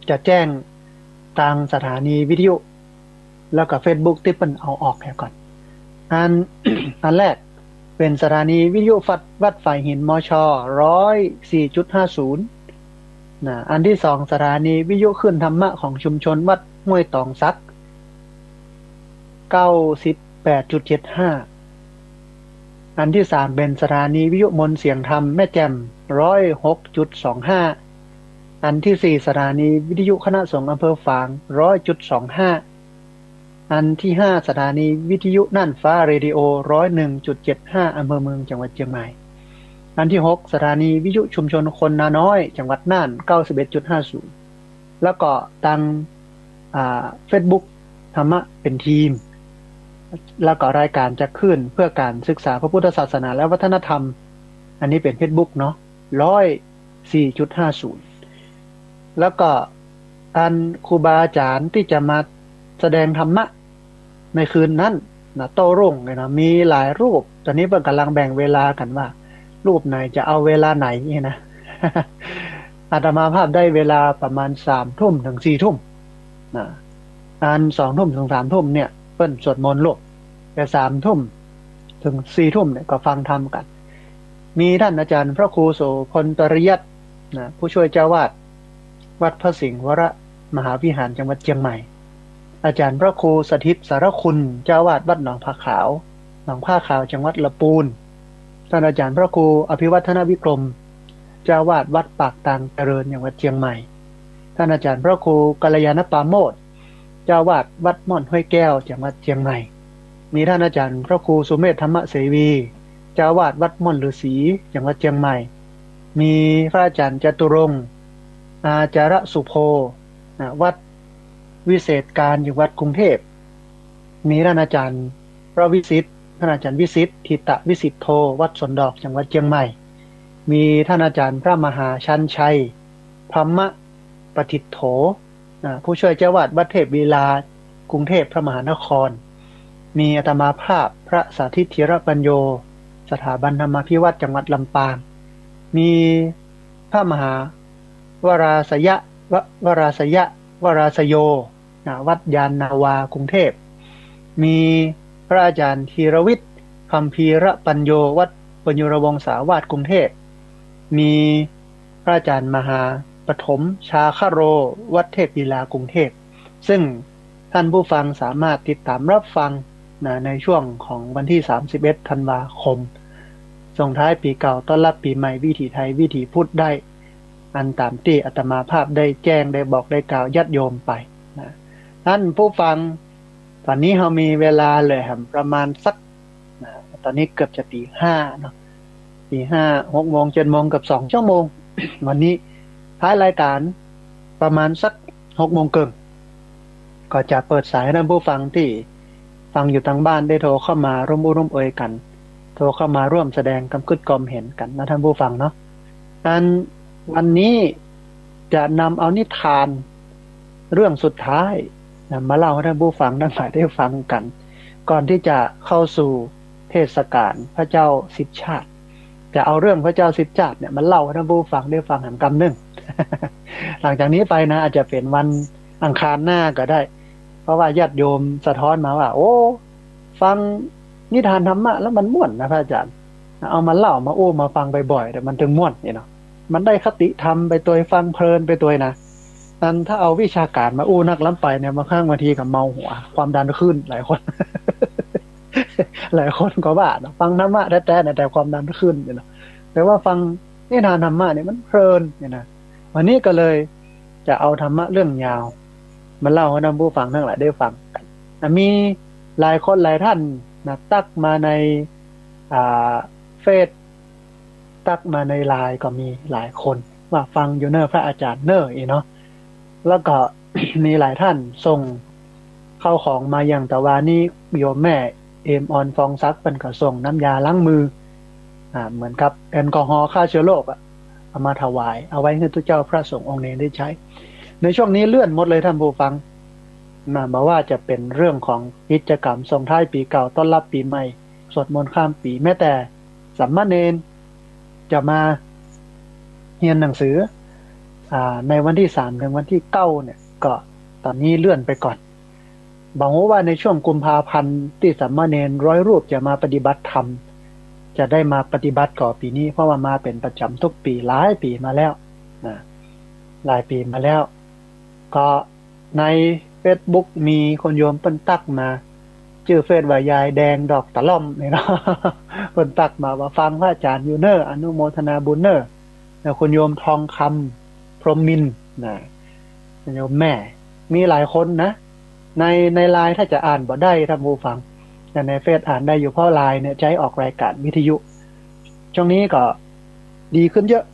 จะแจ้งตางสถานีวิทยุ แล้วก็เฟซบุ๊กตี้เปิ้นเอาออกเหียก่อน อัน อันแรกเป๋นสถานีวิทยุวัด วัดฝายหิน มช ร้อยสี่จุดห้าศูนย์ นะ อันตี้สองสถานีวิทยุคลื่นธรรมะของชุมชนวัดห้วยตองสัก เก้าสิบแปดจุดเจ็ดห้า อันตี้สามเป๋นสถานีวิทยุมนต์เสียงธรรมแม่แจ่ม ร้อยหกจุดสองห้า อันตี้สี่สถานีวิทยุคณะสงฆ์อำเภอฝาง ร้อยจุดสองห้า อันตี้ห้าสถานีวิทยุน่านฟ้าเรดิโอ ร้อยหนึ่งจุดเจ็ดห้า อำเภอเมือง จังหวัดเจียงใหม่ อันตี้หกสถานีวิทยุชุมชนคนนาน้อย จังหวัดน่าน เก้าสิบเอ็ดจุดห้าศูนย์ แล้วก็ตาง อ่า เฟซบุ๊กธรรมะเป๋นทีม แล้วก็รายก๋านจากคลื่นเพื่อการศึกษาพระพุทธศาสนาและวัฒนธรรม อันนี้เป๋นเฟซบุ๊กเนาะ ร้อยสี่จุดห้าศูนย์ แล้วก็อันครูบาอาจ๋ารย์ตี้จะมาแสดงธรรมะในคืนนั้นนะ โต้รุ่งเนี่ยนะ มีหลายรูป ต๋อนนี้เปิ้นก่ำลังแบ่งเวลากั๋นว่า รูปไหนจะเอาเวลาไหนนี่นะ อาตมาภาพได้เวลาประมาณสามทุ่มเถิงสี่ทุ่มนะ อันสองทุ่มเถิงสามทุ่มเนี่ย เปิ้นสวดมนต์ลูก แต่สามทุ่มเถิงสี่ทุ่มเนี่ยก็ฟังธรรมกั๋น มีต้านอาจ๋ารย์พระครูโสภณปริยัตินะ ผู้ช่วยเจ้าอาวาสวัดพระสิงห์วรมหาวิหาร จังหวัดเจียงใหม่ อาจ๋ารย์พระครูสถิตสารคุณ เจ้าอาวาสวัดหนองผ้าขาว หนองผ้าขาว จังหวัดละปูน ต้านอาจ๋ารย์พระครูอภิวัฒนวิกรม เจ้าอาวาสวัดปากตางเจริญ จังหวัดเจียงใหม่ ต้านอาจ๋ารย์พระครูกัลยาณปราโมชย์ เจ้าอาวาสวัดม่อนห้วยแก้ว จังหวัดเจียงใหม่ มีต้านอาจ๋ารย์พระครูสุเมธธรรมเสวี เจ้าอาวาสวัดม่อนฤๅษี จังหวัดเจียงใหม่ มีพระอาจ๋ารย์จตุรงค์ อาจารสุโภ นะ วัด วิเศษการ จังหวัดกรุงเทพฯ มีต้านอาจ๋ารย์พระวิสิทธิ์ ต้านอาจ๋ารย์วิสิทธิ์ ธิตวิสิทโธ วัดสวนดอก จังหวัดเจียงใหม่ มีต้านอาจ๋ารย์พระมหาชันชัย พรหมประทิตโธ อ่า ผู้ช่วยเจ้าอาวาสวัดเทพวิลา กรุงเทพฯพระมหานคร มีอาตมาภาพพระสาธิต ธีรปัญโญ สถาบันธรรมาภิวัฒน์ จังหวัดลำปาง มีพระมหาวราสยะ ว- วราสยะ วราสโย อ่า วัดยานนาวา กรุงเทพฯ มีพระอาจ๋ารย์ธีรวิทย์ คัมภีรปัญโญ วัดปุญญรวงศาวาส กรุงเทพฯ มีพระอาจ๋ารย์มหาปฐม ชาคโร วัดเทพวิลา กรุงเทพฯ ซึ่งต้านผู้ฟังสามารถติดต๋ามฮับฟัง นะ ในช่วงของวันตี้ สามสิบเอ็ด ธันวาคม ส่งท้ายปี๋เก่า ต้อนฮับปี๋ใหม่ วิถีไทย วิถีพุทธได้ อันต๋ามตี้อาตมาภาพได้แจ้ง ได้บอก ได้กล่าวญาติโยมไป นะ ต้านผู้ฟัง ต๋อนนี้เฮามีเวลาเหลือแหมประมาณสัก นะ ต๋อนนี้เกือบจะตี๋ห้าเนาะ ตี๋ห้า หกโมง เจ็ดโมง เกือบสองชั่วโมง วันนี้ท้ายรายการประมาณสักหกโมงเกิ่ง ก็จะเปิดสายหื้อต้านผู้ฟังตี้ฟังอยู่ตางบ้านได้โทรเข้ามาร่วมอู้ร่วมเอยกั๋น โทรเข้ามาร่วมแสดงความกึ๊ดความเห็นกั๋นนะต้านผู้ฟังเนาะ อันวันนี้จะนำเอานิทานเรื่องสุดท้ายนะ มาเล่าหื้อต้านผู้ฟังตังหลายได้ฟังกั๋น ก่อนตี้จะเข้าสู่เทศกาลพระเจ้าสิบชาติ จะเอาเรื่องพระเจ้าสิบชาติเนี่ยมาเล่าหื้อต้านผู้ฟังได้ฟังแหมกำนึ่ง หลังจากนี้ไปนะ อาจจะเป๋นวันอังคารหน้าก็ได้ เพราะว่าญาติโยมสะท้อนมาว่า โอ้ ฟังนิทานธรรมะแล้วมันม่วนนะพระอาจ๋ารย์ เอามาเล่ามาอู้มาฟังบ่อยๆ เดี๋ยวมันตึงม่วนนี่เนาะ มันได้คติธรรมไปตวย ฟังเพลินไปตวยนะ อันถ้าเอาวิชาก๋านมาอู้นักล้ำไปเนี่ย บางครั้งบางทีก็เมาหัว ความดันขึ้น หลายคน หลายคนก็ว่าเนาะ ฟังธรรมะแต๊ๆ นะ แต่ความดันขึ้นนี่เนาะ แต่ว่าฟังนิทานธรรมะเนี่ยมันเพลินนี่นะ วันนี้ก็เลยจะเอาธรรมะเรื่องยาวมาเล่าหื้อต้านผู้ฟังตังหลายได้ฟังกั๋นนะ มีหลายคนหลายต้านนะ ตั๊กมาใน อ่า เฟซ ตั๊กมาในไลน์ก็มีหลายคนว่าฟังอยู่เน่อพระอาจ๋ารย์เน่ออีเนาะ แล้วก็ มีหลายต้านส่งเข้าของมา อย่างตะวานี้โยมแม่เอมออน ฟองศักดิ์ เปิ้นก็ส่งน้ำยาล้างมือ อ่า เหมือนกับแอลกอฮอล์ฆ่าเชื้อโรคอะ เอามาถวาย เอาไว้หื้อตุ๊เจ้าพระสงฆ์องค์เณรได้ใจ๊ ในช่วงนี้เลื่อนหมดเลยต้านผู้ฟังนะ บ่ว่าจะเป๋นเรื่องของกิจกรรมส่งท้ายปี๋เก่า ต้อนฮับปี๋ใหม่ สวดมนต์ข้ามปี๋ แม้แต่สามเณรจะมาเฮียนหนังสือ อ่า ในวันตี้สามเถิงวันตี้เก้าเนี่ย ก็ต๋อนนี้เลื่อนไปก่อน บ่ฮู้ว่าในช่วงกุมภาพันธ์ตี้สามเณรร้อยรูปจะมาปฏิบัติธรรม จะได้มาปฏิบัติก่อปี๋นี้ เพราะว่ามาเป๋นประจ๋ำทุกปี๋ หลายปี๋มาแล้วนะ หลายปี๋มาแล้ว ก็ในเฟซบุ๊กมีคนโยมเปิ้นตั๊กมา จื้อเฟซว่ายายแดงดอกตะล่อมนี่เนาะ เปิ้นตั๊กมาว่าฟังพระอาจ๋ารย์อยู่เน่อ อนุโมทนาบุญเน่อ แล้วคนโยมทองคำ พรหมมินทร์นะ โยมแม่ มีหลายคนนะ ใน ในไลน์ถ้าจะอ่านบ่ได้ต้านผู้ฟัง แต่ในเฟซอ่านได้อยู่ เพราะไลน์เนี่ยใจ๊ออกรายการวิทยุ ช่วงนี้ก็ดีขึ้นเยอะ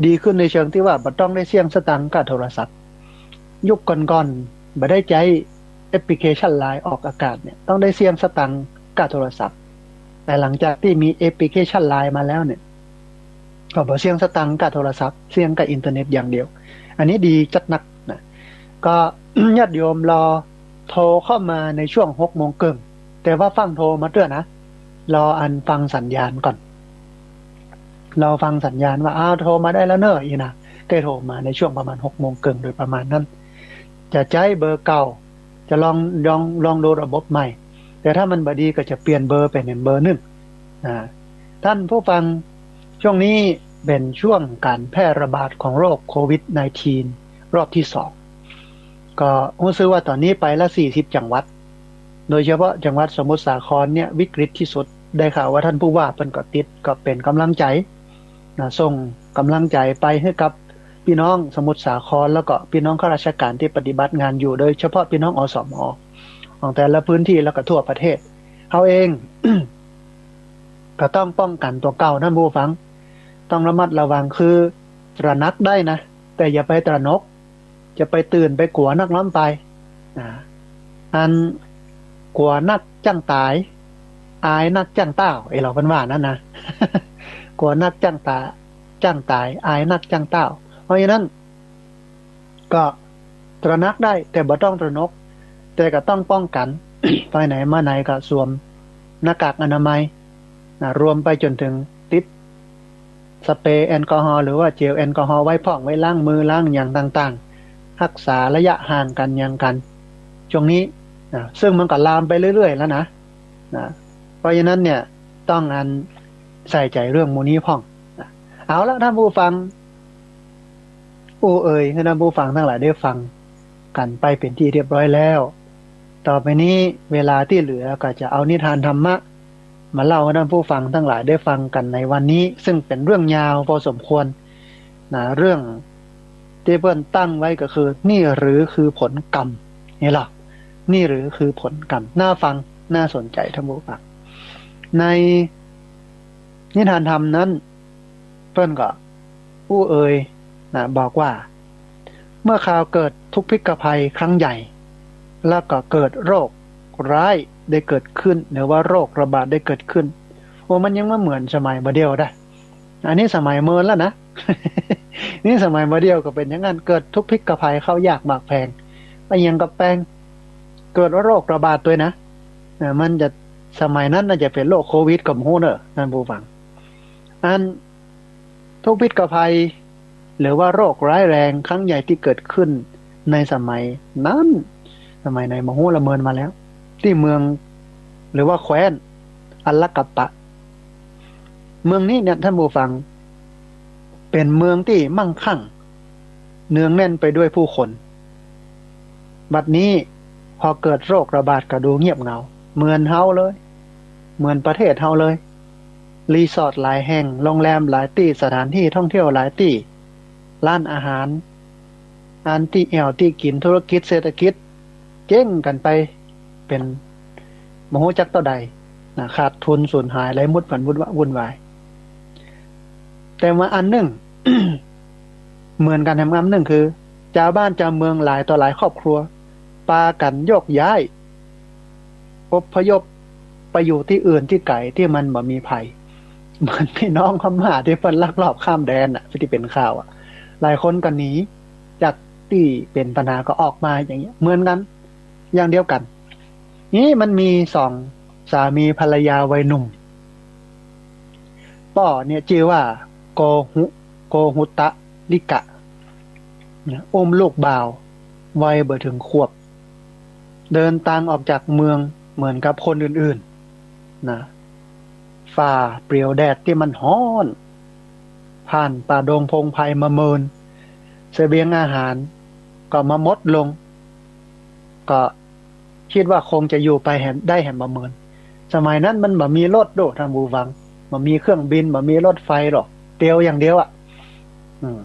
ดีขึ้นในเชิงตี้ว่าบ่ต้องได้เสี้ยงสตางค์ก้าโทรศัพท์ ยุคก่อนๆ บ่ได้ใจ๊แอปพลิเคชันไลน์ออกอากาศเนี่ย ต้องได้เสี้ยงสตางค์ก้าโทรศัพท์ แต่หลังจากตี้มีแอปพลิเคชันไลน์มาแล้วเนี่ย ก็บ่เสี้ยงสตางค์ก้าโทรศัพท์ เสี้ยงก้าอินเทอร์เน็ตอย่างเดียว อันนี้ดีจัดนักนะ ก็ ญาติโยมรอโทรเข้ามาในช่วงหกโมงเกิ่ง แต่ว่าฟั่งโทรมาเตื้อนะ รออันฟังสัญญาณก่อน รอฟังสัญญาณว่า อ้าว โทรมาได้แล้วเน่อ อีนะ ได้โทรมาในช่วงประมาณหกโมงเกิ่งโดยประมาณนั้น จะใจ๊เบอร์เก่า จะลอง ลอง ลองดูระบบใหม่ แต่ถ้ามันบ่ดีก็จะเปลี่ยนเบอร์ไปเป๋นเบอร์นึ่ง อ่า ต้านผู้ฟัง ช่วงนี้เป๋นช่วงก๋านแพร่ระบาดของโรคโควิดสิบเก้า รอบตี้สอง ก็ฮู้สึกว่าต๋อนนี้ไปละสี่สิบจังหวัด โดยเฉพาะจังหวัดสมุทรสาครเนี่ยวิกฤตตี้สุด ได้ข่าวว่าต้านผู้ว่าเปิ้นก็ติด ก็เป๋นก๋ำลังใจ๋นะ ส่งก๋ำลังใจ๋ไปหื้อกับปี้น้องสมุทรสาคร แล้วก็ปี้น้องข้าราชก๋านตี้ปฏิบัติงานอยู่ โดยเฉพาะปี้น้อง อสม ของแต่ละพื้นตี้แล้วก็ทั่วประเทศ เฮาเอง ก็ต้องป้องกั๋นตั๋วเก่าต้านผู้ฟัง ต้องระมัดระวัง คือตระหนักได้นะ แต่อย่าไปตระหนก จะไปตื่นไปกั๋วนักล้ำไป นะ อันกั๋วนักจั้งต๋าย อายนักจั้งเต้า เอ้ย เล่าเปิ้นว่านั้นนะ กั๋วนักจั้งต๋า จั้งต๋าย อายนักจั้งเต้า เพราะฉะนั้น ก็ตระหนักได้ แต่บ่ต้องตระหนก แต่ก็ต้องป้องกั๋น ไปไหนมาไหนก็สวมหน้ากากอนามัย นะ รวมไปจ๋นเถิงติดสเปรย์แอลกอฮอล์ หรือว่าเจลแอลกอฮอล์ไว้พ่อง ไว้ล้างมือล้างหยังต่างๆ ฮักษาระยะห่างกั๋นหยังกั๋น ช่วงนี้ นะ ซึ่งมันก็ลามไปเรื่อยๆ แล้วนะ นะ เพราะฉะนั้นเนี่ย ต้องอันใส่ใจ๋เรื่องหมู่นี้พ่อง นะ เอาละท่านผู้ฟัง อู้เอ่ย หื้อท่านผู้ฟังตังหลายได้ฟังกั๋นไปเป๋นตี้เรียบร้อยแล้ว ต่อไปนี้เวลาตี้เหลือก็จะเอานิทานธรรมะมาเล่าหื้อท่านผู้ฟังตังหลายได้ฟังกั๋นในวันนี้ ซึ่งเป๋นเรื่องยาวพอสมควร นะ เรื่องตี้เปิ้นตั้งไว้ก็คือ นี่หรือคือผลกรรม นี่ล่ะ นี่หรือคือผลกรรม น่าฟัง น่าสนใจ๋ท่านผู้ฟัง ในนิทานธรรมนั้น เปิ้นก็อู้เอ่ย นะ บอกว่า เมื่อคราวเกิดทุพพิฆภัยครั้งใหญ่ แล้วก็เกิดโรคร้ายได้เกิดขึ้น หรือว่าโรคระบาดได้เกิดขึ้น โอ้ มันยังบ่เหมือนสมัยบ่าเดี่ยวได้ อันนี้สมัยเมินแล้วนะ นี่สมัยบ่าเดี่ยวก็เป๋นอย่างนั้น เกิดทุพพิฆภัย ข้าวยากหมากแพง อะหยังก็แปง เกิดโรคระบาดตวยนะ นะ มันจะ สมัยนั้นน่าจะเป๋นโรคโควิดก็บ่ฮู้เน่อ ท่านผู้ฟัง อัน ทุพพิฆภัย หรือว่าโรคร้ายแรงครั้งใหญ่ตี้เกิดขึ้นในสมัยนั้น สมัยไหนบ่ฮู้ละ เมินมาแล้ว ตี้เมือง หรือว่าแคว้นอัลลกัปปะ เมืองนี้เนี่ยท่านผู้ฟัง เป๋นเมืองตี้มั่งคั่ง เนืองแน่นไปด้วยผู้คน บัดนี้พอเกิดโรคระบาดก็ดูเงียบเหงา เหมือนเฮาเลย เหมือนประเทศเฮาเลย รีสอร์ทหลายแห่ง โรงแรมหลายตี้ สถานที่ท่องเที่ยวหลายตี้ ร้านอาหาร อันตี้แอ่วตี้กิ๋น ธุรกิจเศรษฐกิจ เจ๊งกั๋นไปเป๋นบ่ฮู้จักเต้าใด นะ ขาดทุนสูญหาย ไร้หมด ฝันวุ่นวะ วุ่นวาย แต่ว่าอันนึ่ง เหมือนกั๋นแหมอันนึ่งคือ จาวบ้านจาวเมืองหลายต่อหลายครอบครัว ปากั๋นโยกย้าย อพยพไปอยู่ตี้อื่นตี้ไก๋ตี้มันบ่มีภัย เหมือนพี่น้องพม่าตี้เปิ้นลักลอบข้ามแดนน่ะ ตี้เป๋นข่าวอะ หลายคนก็หนีจากตี้เป๋นปัญหาก็ออกมาอย่างเงี้ย เหมือนกั๋น อย่างเดียวกั๋น นี้มันมีสองสามีภรรยาวัยหนุ่ม ป้อเนี่ยจื้อว่าโกหุ โกหุตะลิกะ เนี่ย อุ้มลูกบ่าววัยบ่เถิงขวบ เดินตางออกจากเมืองเหมือนกับคนอื่นๆ นะ ฝ่าเปลี่ยวแดดตี้มันฮ้อน ผ่านป่าดงพงไพรมาเมิน เสบียงอาหารก็มาหมดลง ก็ กึ๊ดว่าคงจะอยู่ไปแหม ได้แหมบ่เมิน สมัยนั้นมันบ่มีรถโด้ ท่านผู้ฟัง บ่มีเครื่องบิน บ่มีรถไฟหรอก เตียวอย่างเดียวอะ อืม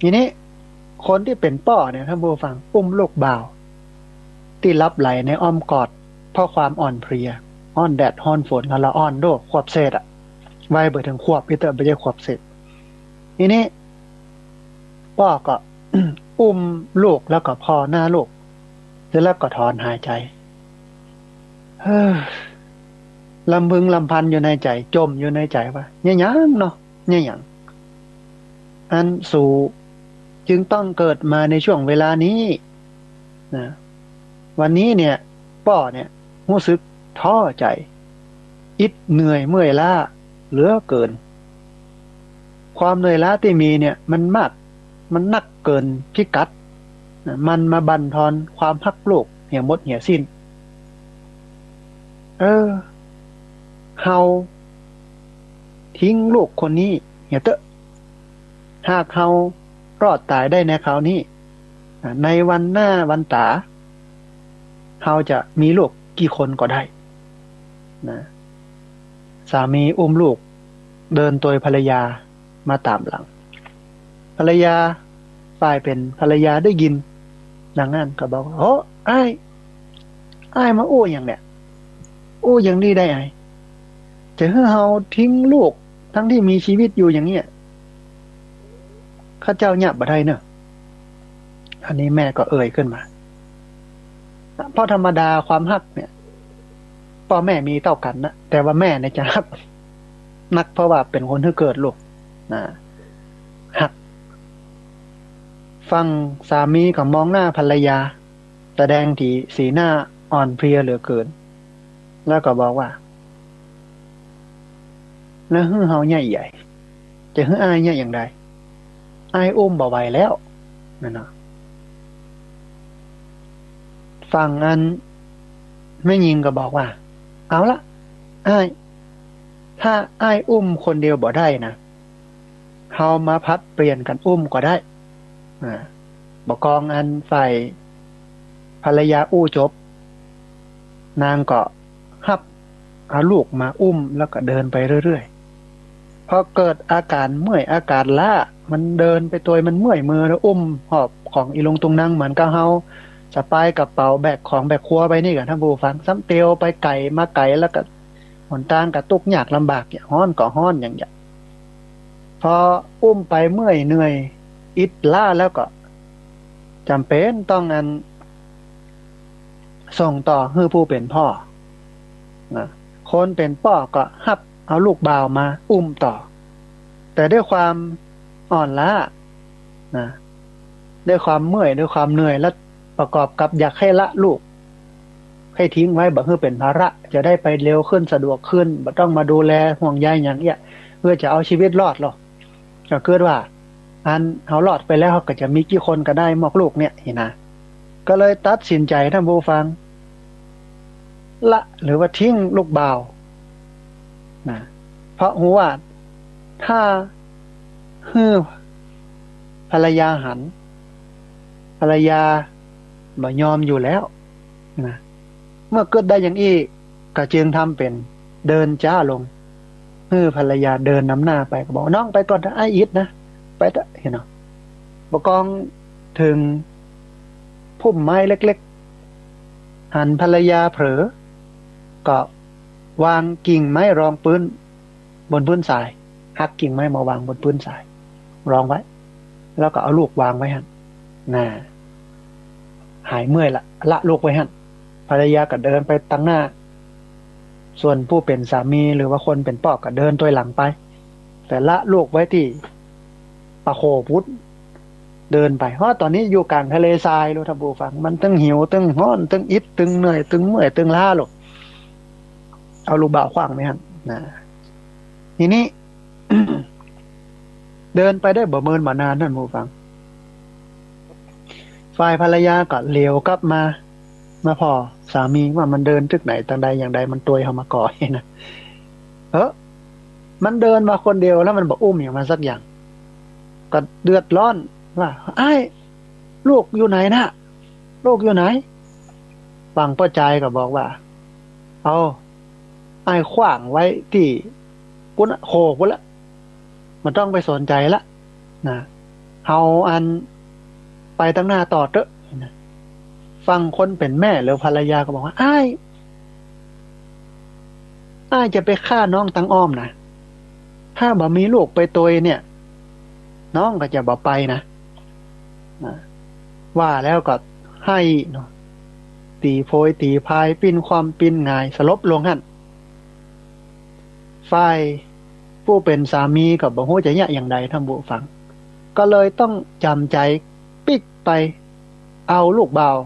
ทีนี้คนตี้เป๋นป้อเนี่ย ท่านผู้ฟัง อุ้มลูกบ่าว ตี้หลับใหลในอ้อมกอด เพราะความอ่อนเพลีย ฮ้อนแดดฮ้อนฝน ละอ่อนโด้ ขวบเศษอะ วัยบ่เถิงขวบ ตี้เต๊อะ บ่ใจ้ขวบเศษ ทีนี้ ป้อก็ อุ้มลูกแล้วก็ผ่อหน้าลูก เสร็จแล้วก็ถอนหายใจ๋ เฮ้อ ลำพึงลำพันอยู่ในใจ๋ จ่มอยู่ในใจ๋ว่า เยียะหยังเนาะ เยียะหยัง อันสูจึงต้องเกิดมาในช่วงเวลานี้ นะ วันนี้เนี่ย ป้อเนี่ย ฮู้สึกท้อใจ๋ อิดเหนื่อยเมื่อยล้าเหลือเกิน ความเหนื่อยล้าตี้มีเนี่ย มันมาก มันนักเกินพิกัด นะ มันมาบั่นทอนความฮักลูกเหียหมดเหียสิ้น เออ เฮาทิ้งลูกคนนี้เหียเต๊อะ หากเฮารอดต๋ายได้ในคราวนี้ นะ ในวันหน้าวันต๋า เฮาจะมีลูกกี่คนก็ได้ นะ สามีอุ้มลูก เดินตวยภรรยามาต๋ามหลัง ภรรยา ฝ่ายเป๋นภรรยาได้ยินดังนั้นก็บอกว่า โอ้ อ้าย อ้ายมาอู้หยังเนี่ย อู้หยังนี่ได้อ้าย จะหื้อเฮาทิ้งลูก ทั้งตี้มีชีวิตอยู่อย่างเนี้ย ข้าเจ้าเยียะบ่ได้เน่อ อันนี้แม่ก็เอ่ยขึ้นมา เพราะธรรมดาความฮักเนี่ย ป้อแม่มีเต้ากั๋นนะ แต่ว่าแม่เนี่ยจะฮักนัก เพราะว่าเป๋นคนหื้อเกิดลูกนะ ฮัก ฝั่งสามีก็มองหน้าภรรยา แสดงสีหน้าอ่อนเพลียเหลือเกิน แล้วก็บอกว่า แล้วหื้อเฮาเยียะใหญ่ จะหื้ออ้ายเยียะอย่างใด อ้ายอุ้มบ่ไหวแล้ว นั่นเนาะ ฝั่งอันแม่ญิงก็บอกว่า เอาละ อ้าย ถ้าอ้ายอุ้มคนเดียวบ่ได้นะ เฮามาผลัดเปลี่ยนกั๋นอุ้มก็ได้ อ่า บ่ากองอันฝ่ายภรรยาอู้จบ นางก็ฮับเอาลูกมาอุ้มแล้วก็เดินไปเรื่อยๆ พอเกิดอาก๋านเมื่อยอาก๋านล้า มันเดินไปตวยมันเมื่อยมือแล้วอุ้มหอบของอีลุงตุงนังเหมือนกับเฮาสะปายกระเป๋าแบกของแบกครัวไปนี่ก่ะ ท่านผู้ฟัง ซ้ำเตียวไปไก๋มาไก๋ แล้วก็หนตางก็ตุ๊กข์ยากลำบาก ฮ้อนก็ฮ้อนอย่างเยียะ พออุ้มไปเมื่อยเหนื่อยอิดล้าแล้วก็จ๋ำเป๋นต้องอัน ส่งต่อหื้อผู้เป๋นป้อนะ คนเป๋นป้อก็ฮับเอาลูกบ่าวมาอุ้มต่อ แต่ด้วยความอ่อนล้านะ ด้วยความเมื่อย ด้วยความเหนื่อย และประกอบกับอยากหื้อละลูก หื้อทิ้งไว้ บ่หื้อเป๋นภาระ จะได้ไปเร็วขึ้น สะดวกขึ้น บ่ต้องมาดูแลห่วงใยอย่างเอี้ย เพื่อจะเอาชีวิตรอดลอ ก็กึ๊ดว่า อันเฮารอดไปแล้ว เฮาก็จะมีกี่คนก็ได้ มอกลูกเนี่ย หั้นนะ ก็เลยตัดสินใจ๋ ท่านผู้ฟัง ละ หรือว่าทิ้งลูกบ่าวนะ เพราะฮู้ว่าถ้าหื้อภรรยาหัน ภรรยาบ่ยอมอยู่แล้วนะ เมื่อกึ๊ดได้อย่างอี้ ก็จึงทำเป๋นเดินจ๊าลง หื้อภรรยาเดินนำหน้าไป ก็บอก น้องไปก่อนเต๊อะ อ้ายอิดนะ ไปเต๊อะ หั้นเนาะ บ่ากองเถิงพุ่มไม้เล็กๆ หันภรรยาเผลอ ก็วางกิ่งไม้รองปื๊น บนปื๊นทราย หักกิ่งไม้มาวางบนปื๊นทราย รองไว้ แล้วก็เอาลูกวางไว้หั้นนะ หายเมื่อยละ ละลูกไว้หั้น ภรรยาก็เดินไปตังหน้า ส่วนผู้เป๋นสามีหรือว่าคนเป๋นป้อก็เดินตวยหลังไป แต่ละลูกไว้ตี้ปะโขปุ้น เดินไป เพราะต๋อนนี้อยู่ก๋างทะเลทรายลูก ท่านผู้ฟัง มันตึงหิว ตึงฮ้อน ตึงอิด ตึงเหนื่อย ตึงเมื่อย ตึงล้าลูก เอาลูกบ่าวขว้างไว้หั้นนะ ทีนี้ เดินไปได้บ่เมินบ่นาน ท่านผู้ฟัง ฝ่ายภรรยาก็เหลียวกลับมา มาผ่อสามีว่ามันเดินตึกไหน ตังใดอย่างใด มันตวยเฮามาก่อนะ เออ มันเดินมาคนเดียวแล้วมันบ่อุ้มหยังมาสักอย่าง ก็เดือดร้อนว่า อ้าย ลูกอยู่ไหนนะ ลูกอยู่ไหน ฝั่งป้อจายก็บอกว่า เอา อ้ายขว้างไว้ตี้ปุ้นละ โขปุ้นละ บ่ต้องไปสนใจ๋ละนะ เฮาอันไปตังหน้าต่อเต๊อะนะ ฝั่งคนเป๋นแม่หรือภรรยาก็บอกว่า อ้าย อ้ายจะไปฆ่าน้องตังอ้อมนะ ถ้าบ่มีลูกไปตวยเนี่ย น้องก็จะบ่ไปนะ นะ ว่าแล้วก็ไห้เนาะ ตี๋โพยตี๋พาย ปิ้นคว่ำปิ้นหงาย สลบลงหั้น ฝ่ายผู้เป๋นสามีก็บ่ฮู้จะเยียะอย่างใด ท่านผู้ฟัง ก็เลยต้องจ๋ำใจ๋ปิ๊กไปเอาลูกบ่าว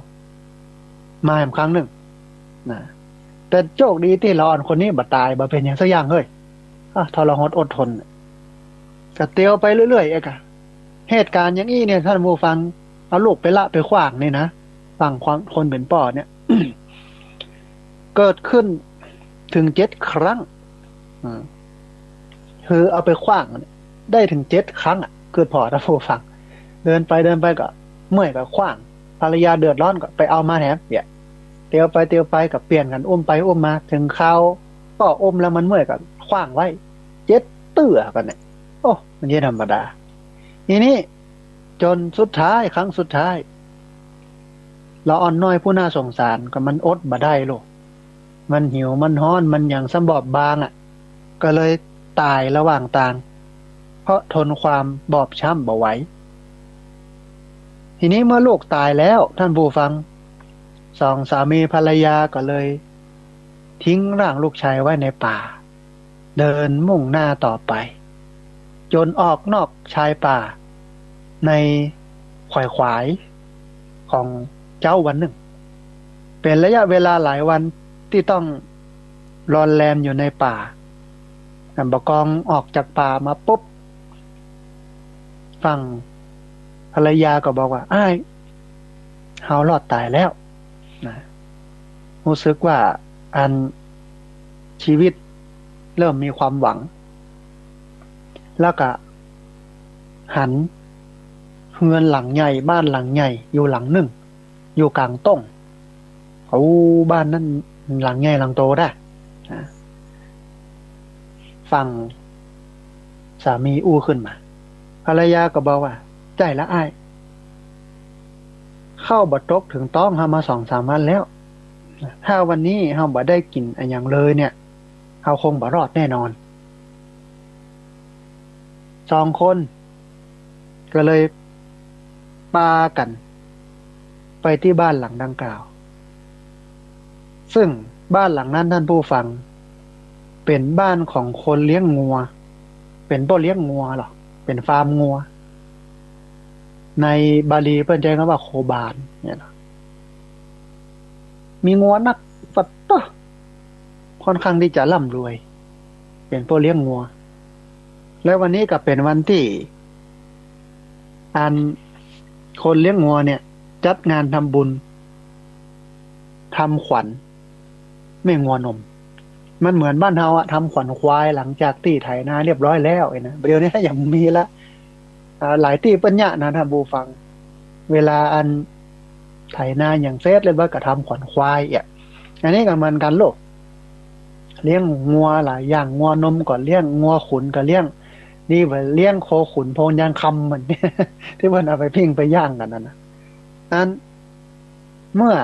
มาแหมครั้งนึ่งนะ แต่โจคดีตี้ละอ่อนคนนี้บ่ต๋าย บ่เป๋นหยังสักอย่างเฮ้ย อ่ะ ทรหดอดทน ก็เตียวไปเรื่อยๆ เอ๊ะกะ เหตุก๋ารณ์อย่างอี้เนี่ย ท่านผู้ฟัง เอาลูกไปละไปขว้างนี่นะ ฝั่งคนเป๋นป้อเนี่ย เกิดขึ้นเถิงเจ็ดครั้ง อืม คือเอาไปขว้างเนี่ย ได้เถิงเจ็ดครั้งอะ กึ๊ดผ่อ ท่านผู้ฟัง เดินไปเดินไปก็เมื่อยก็ขว้าง ภรรยาเดือดร้อนก็ไปเอามาแถมเนี่ย เตียวไปเตียวไปก็เปลี่ยนกั๋นอุ้มไปอุ้มมา เถิงคราวป้ออุ้มแล้วมันเมื่อยก็ขว้างไว้ เจ็ดเตื้อกั๋นเนี่ย โอ้ มันจะธรรมดา ทีนี้ จ๋นสุดท้าย ครั้งสุดท้าย ละอ่อนน้อยผู้น่าสงสารก็มันอดบ่ได้ลูก มันหิว มันฮ้อน มันหยังซ้ำบอบบางอะ ก็เลยต๋ายระหว่างตาง เพราะทนความบอบช้ำบ่ไหว ทีนี้เมื่อลูกต๋ายแล้ว ท่านผู้ฟัง สองสามีภรรยาก็เลยทิ้งร่างลูกชายไว้ในป่า เดินมุ่งหน้าต่อไป จนออกนอกชายป่าในขวายๆ ของเจ๊าวันนึ่ง เป๋นระยะเวลาหลายวันตี้ต้องลอนแลมอยู่ในป่า บ่ากองออกจากป่ามาปุ๊บ ฝั่งภรรยาก็บอกว่า "อ้าย เฮารอดต๋ายแล้วนะ" ฮู้สึกว่าอันชีวิตเริ่มมีความหวัง แล้วก็หันเฮือนหลังใหญ่ บ้านหลังใหญ่อยู่หลังนึ่ง อยู่ก๋างต้ง โอ้ บ้านนั้นหลังใหญ่หลังโตดา อ่า ฝั่งสามีอู้ขึ้นมา ภรรยาก็บอกว่า "ใจ้ละอ้าย ข้าวบ่ตกเถิงต๊องเฮามาสองสามวันแล้ว ถ้าวันนี้เฮาบ่ได้กิ๋นอะหยังเลยเนี่ย เฮาคงบ่รอดแน่นอน" สองคนก็เลยปากั๋นไปตี้บ้านหลังดังกล่าว ซึ่งบ้านหลังนั้น ท่านผู้ฟัง เป๋นบ้านของคนเลี้ยงงัว เป๋นป้อเลี้ยงงัวลอ เป๋นฟาร์มงัว ในบาลีเปิ้นใจ๊กำว่าโคบาลเนี่ยนะ มีงัวนัก ปัดโต้ ค่อนข้างตี้จะร่ำรวย เป๋นป้อเลี้ยงงัว แล้ววันนี้ก็เป๋นวันตี้ อันคนเลี้ยงงัวเนี่ย จัดงานทำบุญ ทำขวัญแม่งัวนม มันเหมือนบ้านเฮาอะ ทำขวัญควายหลังจากตี้ไถนาเรียบร้อยแล้วไอ้นะ เดี๋ยวนี้ยังมีละ อ่า หลายตี้เปิ้นเยียะนะ ท่านผู้ฟัง เวลาอันไถนาหยังเสร็จเรียบร้อยก็ทำขวัญควายอะ อันนี้ก็เหมือนกั๋นลูก เลี้ยงงัวหลายอย่าง งัวนมก็เลี้ยง งัวขุนก็เลี้ยง ดีกว่าเลี้ยงโคขุนโพนยางคำมัน ตี้เปิ้นเอาไปปิ้งไปย่างกั๋นนั่นนะ อันเมื่อ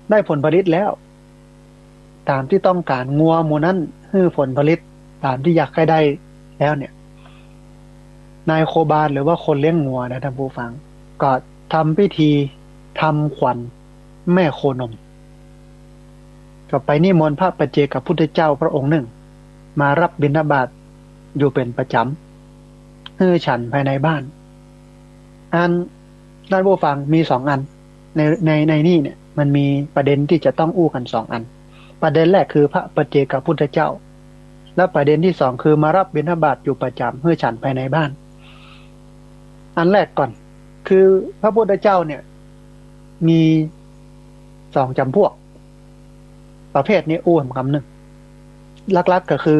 ได้ผลผลิตแล้ว ต๋ามตี้ต้องก๋าน งัวหมู่นั้นหื้อผลผลิตต๋ามตี้อยากใค่ได้แล้วเนี่ย นายโคบาลหรือว่าคนเลี้ยงงัวนะ ท่านผู้ฟัง ก็ทำพิธีทำขวัญแม่โคนม ก็ไปนิมนต์พระปัจเจกพุทธเจ้าพระองค์นึ่ง มารับบิณฑบาตอยู่เป๋นประจ๋ำ หื้อฉันภายในบ้าน อัน ท่านผู้ฟัง มีสองอัน ใน ใน ในนี่เนี่ย มันมีประเด็นตี้จะต้องอู้กั๋นสองอัน ประเด็นแรกคือพระปัจเจกพุทธเจ้า และประเด็นตี้สองคือมารับบิณฑบาตอยู่ประจ๋ำ หื้อฉันภายในบ้าน อันแรกก่อน คือพระพุทธเจ้าเนี่ย มีสองจ๋ำพวก ประเภทนี้อู้กำนึ่ง หลักๆ ก็คือ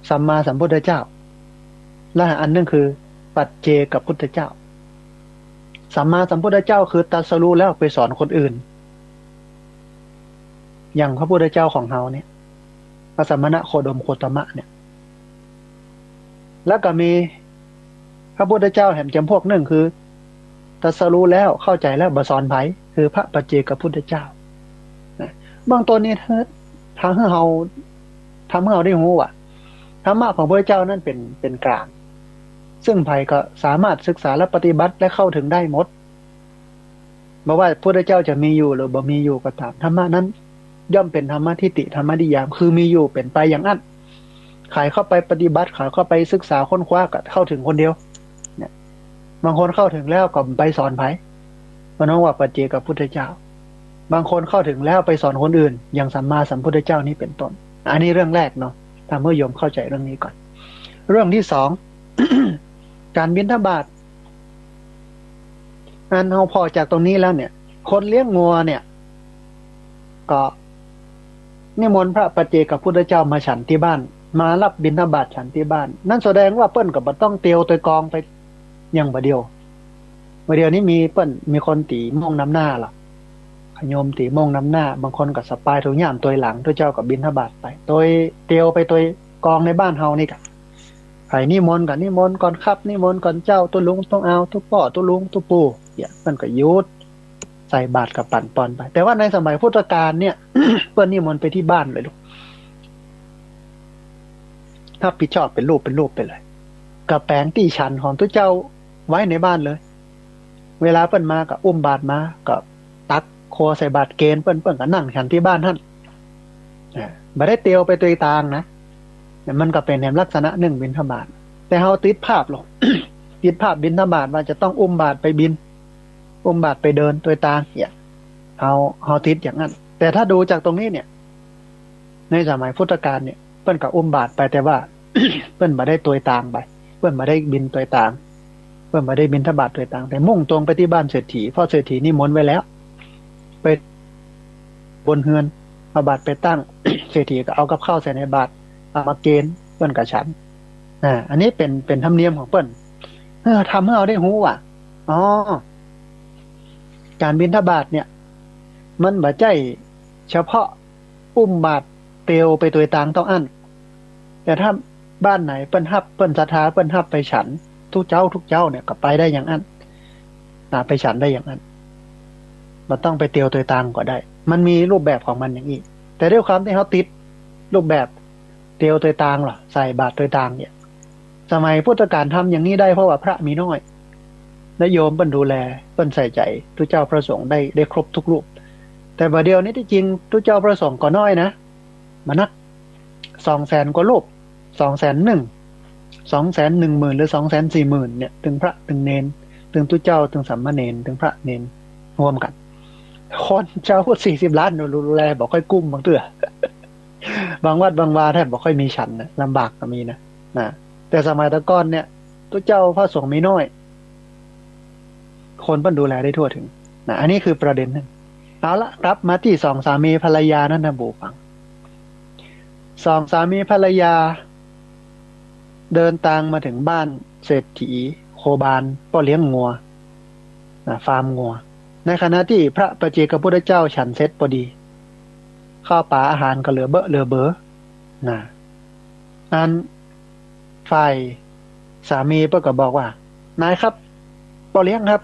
สัมมาสัมพุทธเจ้า และอันนึ่งคือ ปัจเจกพุทธเจ้า สัมมาสัมพุทธเจ้าคือตรัสรู้แล้วไปสอนคนอื่น อย่างพระพุทธเจ้าของเฮาเนี่ย พระสมณะโคดมโคตมะเนี่ย แล้วก็มีพระพุทธเจ้าแหมจ๋ำพวกนึ่งคือ ตรัสรู้แล้วเข้าใจ๋แล้วบ่สอนใผ คือพระปัจเจกพุทธเจ้านะ เบื้องต้นนี้ ทำหื้อเฮา ทำหื้อเฮาได้ฮู้ว่า ธรรมะของพระพุทธเจ้านั้นเป๋น เป๋นก๋าง ซึ่งใผก็สามารถศึกษาและปฏิบัติและเข้าถึงได้หมด บ่ว่าพระพุทธเจ้าจะมีอยู่หรือบ่มีอยู่ก็ต๋าม ธรรมะนั้นย่อมเป๋นธรรมทิฏฐิ ธรรมนิยาม คือมีอยู่เป๋นไปอย่างอั้น ใผเข้าไปปฏิบัติ ใผเข้าไปศึกษาค้นคว้าก็เข้าถึงคนเดียว เนี่ย บางคนเข้าถึงแล้วก็ไปสอนใผ เปิ้นฮ้องว่าปัจเจกพุทธเจ้า บางคนเข้าถึงแล้วไปสอนคนอื่น อย่างสัมมาสัมพุทธเจ้านี้เป๋นต้น อันนี้เรื่องแรกเนาะ ทำหื้อโยมเข้าใจ๋เรื่องนี้ก่อน เรื่องตี้สอง ก๋านบิณฑบาต อันเฮาผ่อจากตรงนี้แล้วเนี่ย คนเลี้ยงงัวเนี่ย ก็นิมนต์พระปัจเจกพุทธเจ้ามาฉันตี้บ้าน มารับบิณฑบาตฉันตี้บ้าน นั่นแสดงว่าเปิ้นก็บ่ต้องเตียวตวยกองไปอย่างบ่าเดี่ยว บ่าเดี่ยวนี้มีเปิ้น มีคนตี๋โม่งนำหน้าลอ ขะโยมตี๋โม่งนำหน้า บางคนก็สะปายถุงย่ามตวยหลัง ตุ๊เจ้าก็บิณฑบาตไป ตวยเตียวไปตวยกองในบ้านเฮานี่กะ ใผนิมนต์ก็นิมนต์ก่อนครับ นิมนต์ก่อนเจ้า ตุ๊ลุงตุ๊อาว ตุ๊ป้อตุ๊ลุงตุ๊ปู่ เนี่ย เปิ้นก็หยุด ใส่บาตรก็ปั๋นปอนไป แต่ว่าในสมัยพุทธกาลเนี่ย เปิ้นนิมนต์ไปตี้บ้านเลยลูก รับผิดชอบเป๋นรูปเป๋นรูปไปเลย ก็แป๋งตี้ฉันของตุ๊เจ้าไว้ในบ้านเลย เวลาเปิ้นมาก็อุ้มบาตรมา ก็ตักครัวใส่บาตรเก๋นเปิ้น เปิ้นก็นั่งฉันตี้บ้านหั้น อ่า บ่ได้เตียวไปตวยตางนะ มันก็เป๋นแหมลักษณะนึ่งบิณฑบาต แต่เฮาติดภาพลง ติดภาพบิณฑบาตว่าจะต้องอุ้มบาตรไปบิณ อุ้มบาตรไปเดินตวยตางเนี่ย เฮา เฮาติดอย่างนั้น แต่ถ้าดูจากตรงนี้เนี่ย ในสมัยพุทธกาลเนี่ย เปิ้นก็อุ้มบาตรไป แต่ว่า เปิ้นบ่ได้ตวยตางไป เปิ้นบ่ได้บิณตวยตาง เปิ้นบ่ได้บิณฑบาตตวยตาง แต่มุ่งตรงไปตี้บ้านเศรษฐี เพราะเศรษฐีนิมนต์ไว้แล้ว ไปบนเฮือน เอาบาตรไปตั้ง เศรษฐีก็เอากับข้าวใส่ในบาตร เอามาเก๋น เปิ้นก็ฉัน อ่า อันนี้เป๋น เป๋นธรรมเนียมของเปิ้น เออ ทำหื้อเฮาได้ฮู้ว่า อ๋อ ก๋านบิณฑบาตเนี่ย มันบ่ใจ้เฉพาะอุ้มบาตรเตียวไปตวยตางเต้าอั้น แต่ถ้าบ้านไหนเปิ้นฮับ เปิ้นศรัทธา เปิ้นฮับไปฉันทุกเจ๊าทุกเจ๊าเนี่ย ก็ไปได้อย่างอั้น อ่า ไปฉันได้อย่างอั้น บ่ต้องไปเตียวตวยตางก็ได้ มันมีรูปแบบของมันอย่างอี้ แต่ด้วยความตี้เฮาติดรูปแบบเตียวตวยตางลอ ใส่บาตรตวยตางเนี่ย สมัยพุทธกาลทำอย่างนี้ได้เพราะว่าพระมีน้อย และโยมเปิ้นดูแล เปิ้นใส่ใจ๋ตุ๊เจ้าพระสงฆ์ได้ ได้ครบทุกรูป แต่บ่าเดี่ยวนี้ตี้จริงตุ๊เจ้าพระสงฆ์ก็น้อยนะ บ่นัก สองแสนกว่ารูป สองแสนหนึ่ง สองแสนหนึ่งหมื่น หรือ สองแสนสี่หมื่น เนี่ย ตึงพระตึงเณร ตึงตุ๊เจ้า ตึงสามเณร ตึงพระเณร รวมกั๋น คนเจ้าสี่สิบล้าน ดูแลบ่ค่อยกุ้มบางเตื้อ บางวัดบางวาแทบบ่ค่อยมีฉันนะ ลำบากก็มีนะ นะ แต่สมัยตะก่อนเนี่ย ตุ๊เจ้าพระสงฆ์มีน้อย คนเปิ้นดูแลได้ทั่วถึง นะ อันนี้คือประเด็นนึ่ง เอาละ กลับมาตี้สองสามีภรรยานั้นนะ ท่านผู้ฟัง สองสามีภรรยา เดินตางมาเถิงบ้านเศรษฐีโคบาล ป้อเลี้ยงงัว นะ ฟาร์มงัว ในขณะตี้พระปัจเจกพุทธเจ้าฉันเสร็จพอดี ข้าวป๋าอาหารก็เหลือเบ้อเหลือเบอ นะ อันฝ่ายสามีเปิ้นก็บอกว่า นายครับ ป้อเลี้ยงครับ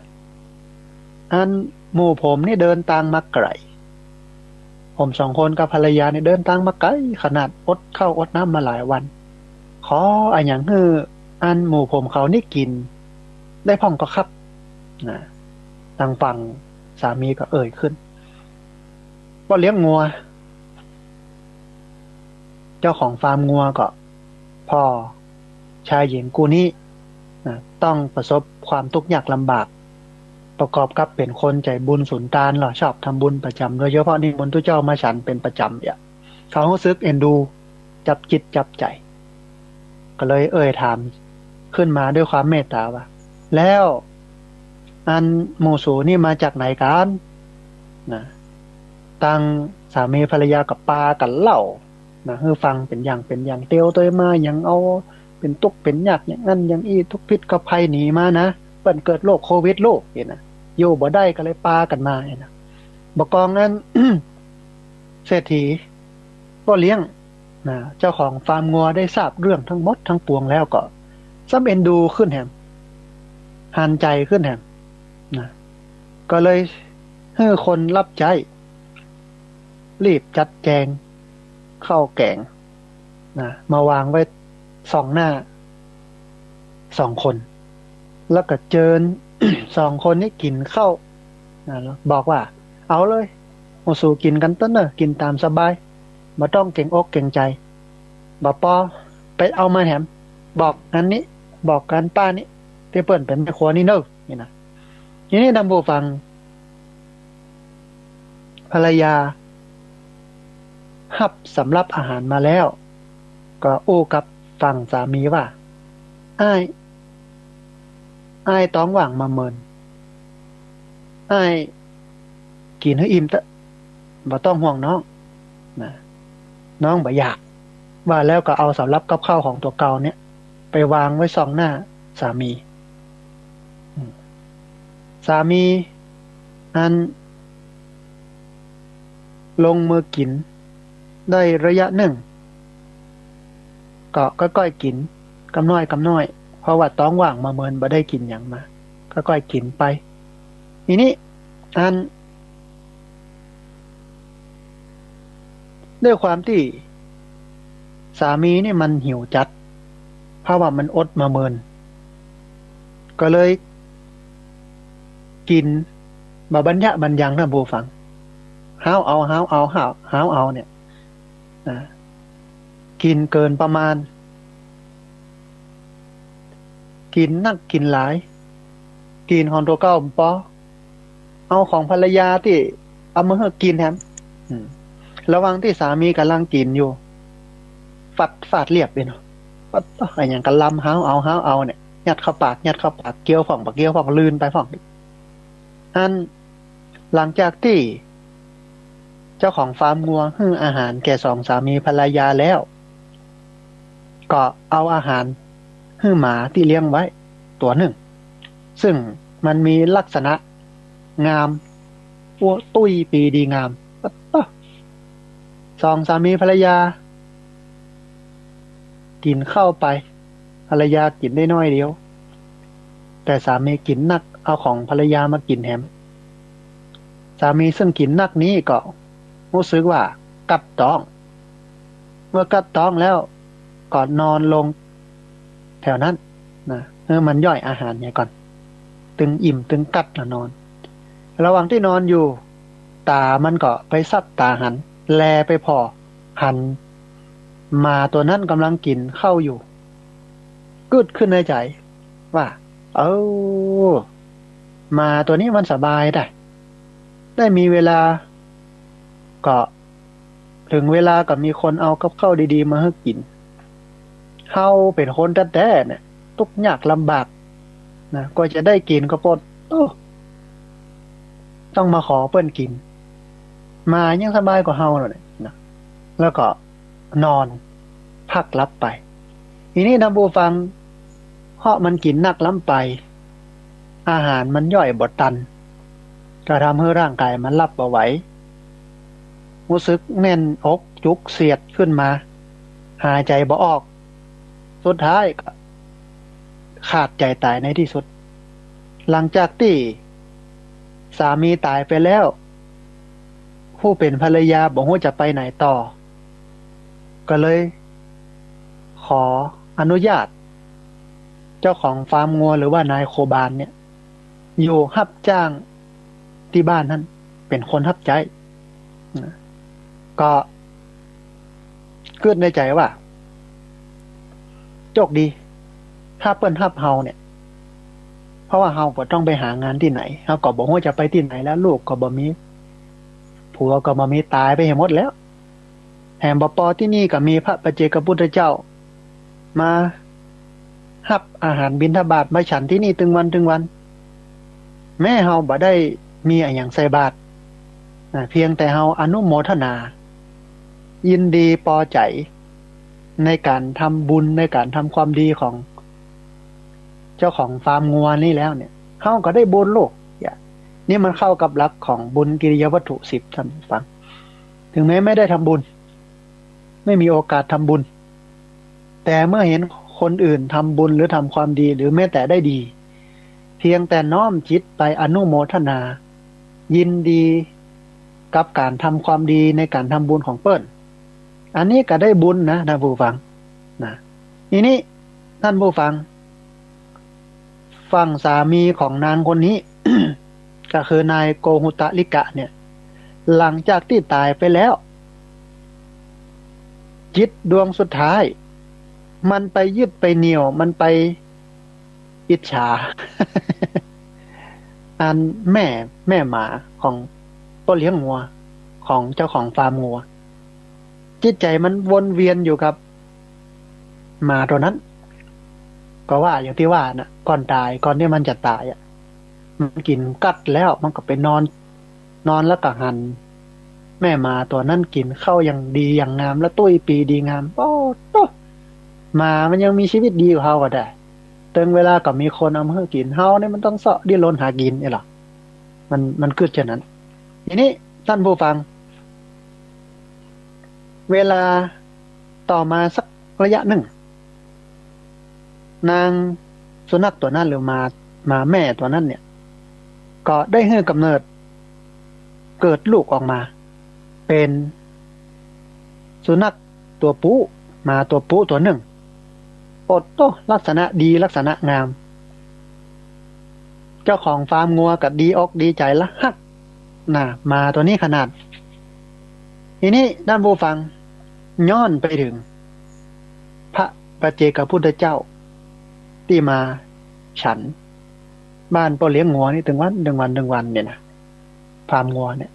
อันหมู่ผมนี่เดินตางมาไก๋ ผมสองคนกับภรรยานี่เดินตางมาไก๋ขนาด อดข้าวอดน้ำมาหลายวัน ขออะหยังหื้ออันหมู่ผมเขานี่กิ๋นได้พ่องก็ครับ นะ ตางฝั่งสามีก็เอ่ยขึ้น ป้อเลี้ยงงัว เจ้าของฟาร์มงัวก็ ป้อชายหญิงกู้นี้ นะ ต้องประสบความตุ๊กยากลำบาก ประกอบกับเป๋นคนใจ๋บุญสุนตานลอ ชอบทำบุญประจ๋ำ โดยเฉพาะนิมนต์ตุ๊เจ้ามาฉันเป๋นประจ๋ำเนี่ย เขาฮู้สึกเอ็นดู จับจิตจับใจ๋ ก็เลยเอ่ยถามขึ้นมาด้วยความเมตตาว่า แล้วอันหมู่สูนี่มาจากไหนกั๋น นะ ตางสามีภรรยาก็ปากั๋นเล่า นะ หื้อฟังเป๋นอย่างเป๋นอย่าง เตียวตวยมาหยัง เอาเป๋นตุ๊กเป๋นยากอย่างอั้นอย่างอี้ ตุ๊กพิษกับภัยหนีมานะ เปิ้นเกิดโรคโควิดลูก นี่นะ อยู่บ่ได้ก็เลยปากั๋นมา นี่นะ บ่ากองนั้น เศรษฐีป้อเลี้ยง นะ เจ้าของฟาร์มงัวได้ทราบเรื่องทั้งหมดทั้งปวงแล้วก็ ซ้ำเอ็นดูขึ้นแหม หันใจ๋ขึ้นแหม นะ ก็เลยหื้อคนฮับใจ๊ รีบจัดแจงข้าวแก๋ง นะ มาวางไว้ส่องหน้าสองคน แล้วก็เจิญ สองคนนี้กิ๋นข้าว นะ บอกว่า เอาเลย หมู่สูกิ๋นกั๋นเต๊อะเน่อ กิ๋นต๋ามสบาย บ่ต้องเก๋งอกเก๋งใจ๋ บ่ปอไปเอามาแหม บอกอันนี้ บอกอันป้านี้ ตี้เปิ้นเป๋นแม่ครัวนี่เน่อ นี่นะ ทีนี้ท่านผู้ฟัง ภรรยาฮับสำรับอาหารมาแล้ว ก็อู้กับฝั่งสามีว่า อ้าย อ้ายต๊องว่างมาเมิน อ้ายกิ๋นหื้ออิ่มเต๊อะ บ่ต้องห่วงน้อง นะ น้องบ่อยาก ว่าแล้วก็เอาสำรับกับข้าวของตั๋วเก่าเนี่ย ไปวางไว้ส่องหน้าสามี อืม สามีอันลงมือกิ๋นได้ระยะนึ่ง ก็ก้อยๆ กิ๋นกำน้อยกำน้อย เพราะว่าต๊องว่างมาเมิน บ่ได้กิ๋นหยังมา ก้อยๆ กิ๋นไป ทีนี้อัน ด้วยความตี้สามีนี่มันหิวจัด เพราะว่ามันอดมาเมิน ก็เลย กิ๋นบ่บัญญะบัญญังนะผู้ฟัง ฮ้าวเอา ฮ้าวเอา ฮ้าว ฮ้าวเอาเนี่ย นะ กิ๋นเกินประมาณ กิ๋นนักกิ๋นหลาย กิ๋นของตั๋วเก่าบ่ปอ เอาของภรรยาตี้เอามาหื้อกิ๋นแถม อืม ระหว่างตี้สามีก่ำลังกิ๋นอยู่ ฟัดฟาดเลียบเลยเนาะ ฟัด อะหยังกะลำ ฮ้าวเอา ฮ้าวเอาเนี่ย ยัดเข้าปาก ยัดเข้าปาก เคี้ยวพ่อง บ่เคี้ยวพ่อง ลืนไปพ่อง อัน หลังจากตี้เจ้าของฟาร์มงัวหื้ออาหารแก่สองสามีภรรยาแล้ว ก็เอาอาหารหื้อหมาตี้เลี้ยงไว้ตั๋วนึ่ง ซึ่งมันมีลักษณะงาม อ้วตุ้ยปีดีงาม ปั๊ดโต้ สองสามีภรรยา กิ๋นข้าวไป ภรรยากิ๋นได้น้อยเดียว แต่สามีกิ๋นนัก เอาของภรรยามากิ๋นแถม สามีซึ่งกิ๋นนักนี้ก็ฮู้สึกว่ากั๊บต๊อง เมื่อกั๊บต๊องแล้วก็นอนลงแถวนั้นนะ หื้อมันย่อยอาหารเหียก่อน ตึงอิ่มตึงกั๊บแล้วนอน ระหว่างตี้นอนอยู่ ต๋ามันก็ไปสับต๋าหัน แลไปผ่อหันหมาตั๋วนั้นก่ำลังกิ๋นข้าวอยู่ กึ๊ดขึ้นในใจ๋ว่า เออ หมาตั๋วนี้มันสบายได้ ได้มีเวลา ก็เถิงเวลาก็มีคนเอากับข้าวดีๆ มาหื้อกิ๋น เฮาเป๋นคนแต๊ๆ เนี่ย ตุ๊กยากลำบากนะ กว่าจะได้กิ๋นก็ปวด โอ้ ต้องมาขอเปิ้นกิ๋น หมายังสบายกว่าเฮาเลยนะ แล้วก็นอนพักหลับไป ทีนี้ท่านผู้ฟัง เพราะมันกิ๋นนักล้ำไป อาหารมันย่อยบ่ตัน ก็ทำหื้อร่างก๋ายมันรับบ่ไหว ฮู้สึกแน่นอกจุกเสียดขึ้นมา หายใจ๋บ่ออก สุดท้ายก็ขาดใจ๋ต๋ายในตี้สุด หลังจากตี้สามีต๋ายไปแล้ว ผู้เป๋นภรรยาบ่ฮู้จะไปไหนต่อ ก็เลยขออนุญาตเจ้าของฟาร์มงัวหรือว่านายโคบานเนี่ย อยู่ฮับจ้างตี้บ้านหั้น เป๋นคนฮับใจ๊นะ ก็กึ๊ดในใจ๋ว่า โจคดี ถ้าเปิ้นฮับเฮาเนี่ย เพราะว่าเฮาก็ต้องไปหางานตี้ไหน เฮาก็บ่ฮู้จะไปตี้ไหนแล้ว ลูกก็บ่มี ผัวก็บ่มี ต๋ายไปหื้อหมดแล้ว แถมบ่ปอตี้นี่ก็มีพระปัจเจกพุทธเจ้า มาฮับอาหารบิณฑบาตมาฉันตี้นี่ตึงวันตึงวัน แม้เฮาบ่ได้มีอะหยังใส่บาตรนะ เพียงแต่เฮาอนุโมทนา ยินดีปอใจ๋ในก๋านทำบุญ ในก๋านทำความดีของเจ้าของฟาร์มงัวนี่แล้วเนี่ย เฮาก็ได้บุญลูก เนี่ย นี่มันเข้ากับหลักของบุญกิริยาวัตถุสิบ ท่านผู้ฟัง ถึงแม้ไม่ได้ทำบุญ ไม่มีโอกาสทำบุญ แต่เมื่อเห็นคนอื่นทำบุญหรือทำความดีหรือแม้แต่ได้ดี เพียงแต่น้อมจิตไปอนุโมทนา ยินดีกับก๋านทำความดีในก๋านทำบุญของเปิ้น อันนี้ก็ได้บุญนะท่านผู้ฟังนะ ทีนี้ท่านผู้ฟัง ฝั่งสามีของนางคนนี้ ก็คือนายโกหุตลิกะเนี่ย หลังจากตี้ต๋ายไปแล้ว จิตดวงสุดท้าย มันไปยึดไปเหนี่ยว มันไปอิจฉา อันแม่ แม่หมาของป้อเลี้ยงงัว ของเจ้าของฟาร์มงัว จิตใจ๋มันวนเวียนอยู่กับหมาตั๋วนั้น ก็ว่าอย่างตี้ว่านะ ก่อนต๋าย ก่อนตี้มันจะต๋ายอะ มันกิ๋นกั๊บแล้ว มันก็ไปนอน นอนแล้วก็หัน แม่หมาตั๋วนั้นกิ๋นข้าวอย่างดีอย่างงาม แล้วตุ้ยปีดีงาม โอ้โต หมามันยังมีชีวิตดีกว่าเฮาก็ได้ เถิงเวลาก็มีคนเอามาหื้อกิ๋น เฮาเนี่ยมันต้องเซาะดิ้นรนหากิ๋น เอ้ยเหรอ มัน มันกึ๊ดเจ้านั้น ทีนี้ท่านผู้ฟัง เวลาต่อมาสักระยะหนึ่ง นางสุนัขตั๋วนั้นหรือหมา หมาแม่ตั๋วนั้นเนี่ย ก็ได้หื้อกำเนิด เกิดลูกออกมา เป๋นสุนัขตั๋วปู๊ หมาตั๋วปู๊ตั๋วนึ่ง โอ้โต ลักษณะดี ลักษณะงาม เจ้าของฟาร์มงัวก็ดีอกดีใจ๋ละฮัก นะ หมาตั๋วนี้ขนาด ทีนี้ต้านผู้ฟัง ย้อนไปเถิง พระปัจเจกพุทธเจ้า ตี้มาฉัน บ้านป้อเลี้ยงงัวนี่ ตึงวัน ตึงวัน ตึงวันเนี่ยนะ ฟาร์มงัวเนี่ย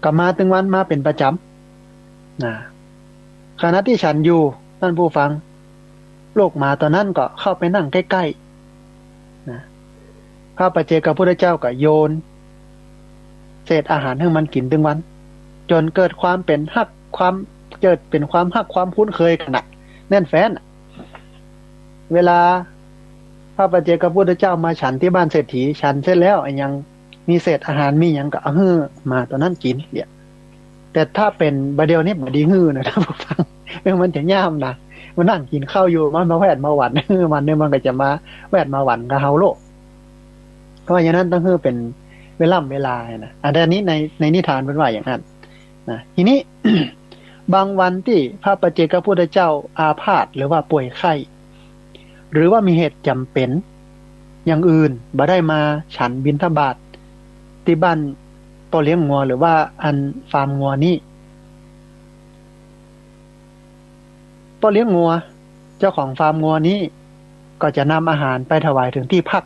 ก็มาตึงวัน มาเป๋นประจ๋ำ นะ ขณะตี้ฉันอยู่ ต้านผู้ฟัง ลูกหมาตั๋วนั้นก็เข้าไปนั่งใก้ๆ นะ พระปัจเจกพุทธเจ้าก็โยนเศษอาหารหื้อมันกิ๋นตึงวัน จ๋นเกิดความเป๋นฮัก ความ เกิดเป๋นความฮักความคุ้นเคยกั๋นน่ะ แน่นแฟ้นน่ะ เวลาพระปัจเจกพุทธเจ้ามาฉันตี้บ้านเศรษฐี ฉันเสร็จแล้ว อะหยัง มีเศษอาหารมีหยังก็เอาหื้อหมาตั๋วนั้นกิ๋นเนี่ย แต่ถ้าเป๋นบ่าเดี่ยวนี้บ่ดีหื้อนะ ต้านผู้ฟัง เออ มันจะย่ามนะ มันนั่งกิ๋นข้าวอยู่ มันมาแวดมาหวั่น มันเนี่ย มันก็จะมาแวดมาหวั่นกับเฮาโลด เพราะฉะนั้นต้องหื้อเป๋นเวล่ำเวลานะ อันนี้ใน ในนิทานเปิ้นว่าอย่างนั้นนะ ทีนี้ บางวันตี้พระปัจเจกพุทธเจ้าอาพาธหรือว่าป่วยไข้ หรือว่ามีเหตุจ๋ำเป๋นอย่างอื่น บ่ได้มาฉันบิณฑบาตตี้บ้านป้อเลี้ยงงัว หรือว่าอันฟาร์มงัวนี้ ป้อเลี้ยงงัว เจ้าของฟาร์มงัวนี้ ก็จะนำอาหารไปถวายเถิงตี้พัก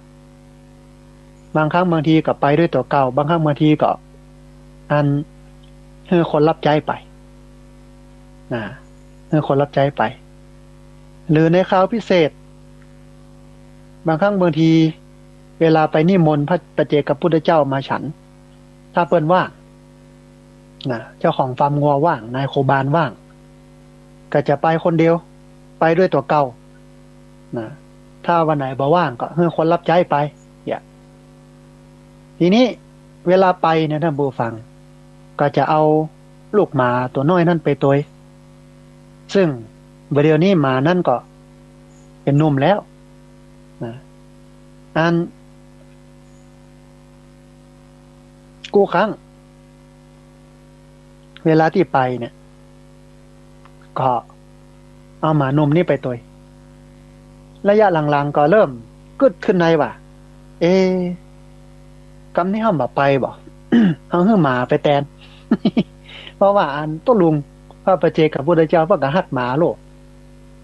บางครั้งบางทีก็ไปด้วยตั๋วเก่า บางครั้งบางทีก็ อัน หื้อคนฮับใจ๊ไป นะ หื้อคนฮับใจ๊ไป หรือในคราวพิเศษ บางครั้งบางที เวลาไปนิมนต์พระปัจเจกพุทธเจ้ามาฉัน ถ้าเปิ้นว่าง นะ เจ้าของฟาร์มงัวว่าง นายโคบาลว่าง ก็จะไปคนเดียว ไปด้วยตั๋วเก่า นะ ถ้าวันไหนบ่ว่างก็หื้อคนฮับใจ๊ไป เนี่ย ทีนี้เวลาไปเนี่ย ต้านผู้ฟัง ก็จะเอาลูกหมาตั๋วน้อยนั้นไปตวย ซึ่งบ่าเดี่ยวนี้หมานั้นก็เป๋นหนุ่มแล้ว นะ อัน กู้ครั้ง เวลาตี้ไปเนี่ย ก็เอาหมาหนุ่มนี้ไปตวย ระยะหลังๆ ก็เริ่มกึ๊ดขึ้นในว่า เอ๊ กำนี้เฮาบ่ไปบ่ เฮาหื้อหมาไปแตน เพราะว่าอันตุ๊ลุง พระปัจเจกพุทธเจ้าเปิ้นก็ฮักหมาโลด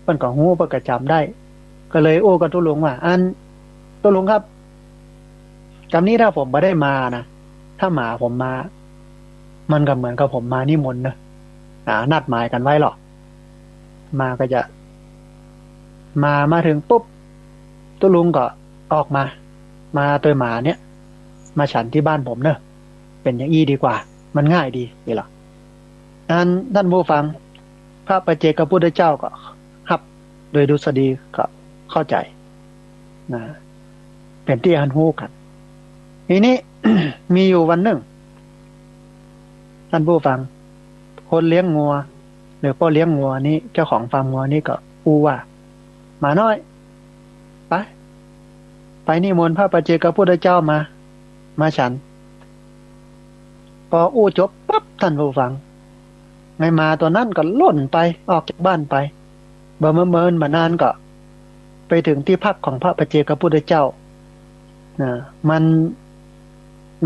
เปิ้นก็ฮู้ เปิ้นก็จ๋ำได้ ก็เลยอู้กับตุ๊ลุงว่า อัน ตุ๊ลุงครับ กำนี้ถ้าผมบ่ได้มานะ ถ้าหมาผมมา มันก็เหมือนกับผมมานิมนต์เนอะ อ่า นัดหมายกั๋นไว้หรอก มาก็จะ มา มาเถิงปุ๊บ ตุ๊ลุงก็ออกมา มาตวยหมาเนี่ย มาฉันตี้บ้านผมเนอะ เป๋นอย่างอี้ดีกว่า มันง่ายดี นี่หรอ อันต้านผู้ฟัง พระปัจเจกพุทธเจ้าก็ฮับโดยดุษฎี ก็เข้าใจ๋ นะ เป๋นตี้อันฮู้กั๋น ทีนี้ มีอยู่วันนึ่ง ต้านผู้ฟัง คนเลี้ยงงัว หรือป้อเลี้ยงงัวนี้ เจ้าของฟาร์มงัวนี้ก็อู้ว่า หมาน้อย ไป ไปนิมนต์พระปัจเจกพุทธเจ้ามา มาฉัน ปออู้จบปั๊บ ต้านผู้ฟัง ไอ้หมาตั๋วนั้นก็ล่นไป ออกจากบ้านไป บ่เมินบ่นานก็ไปเถิงตี้พักของพระปัจเจกพุทธเจ้า นะ มัน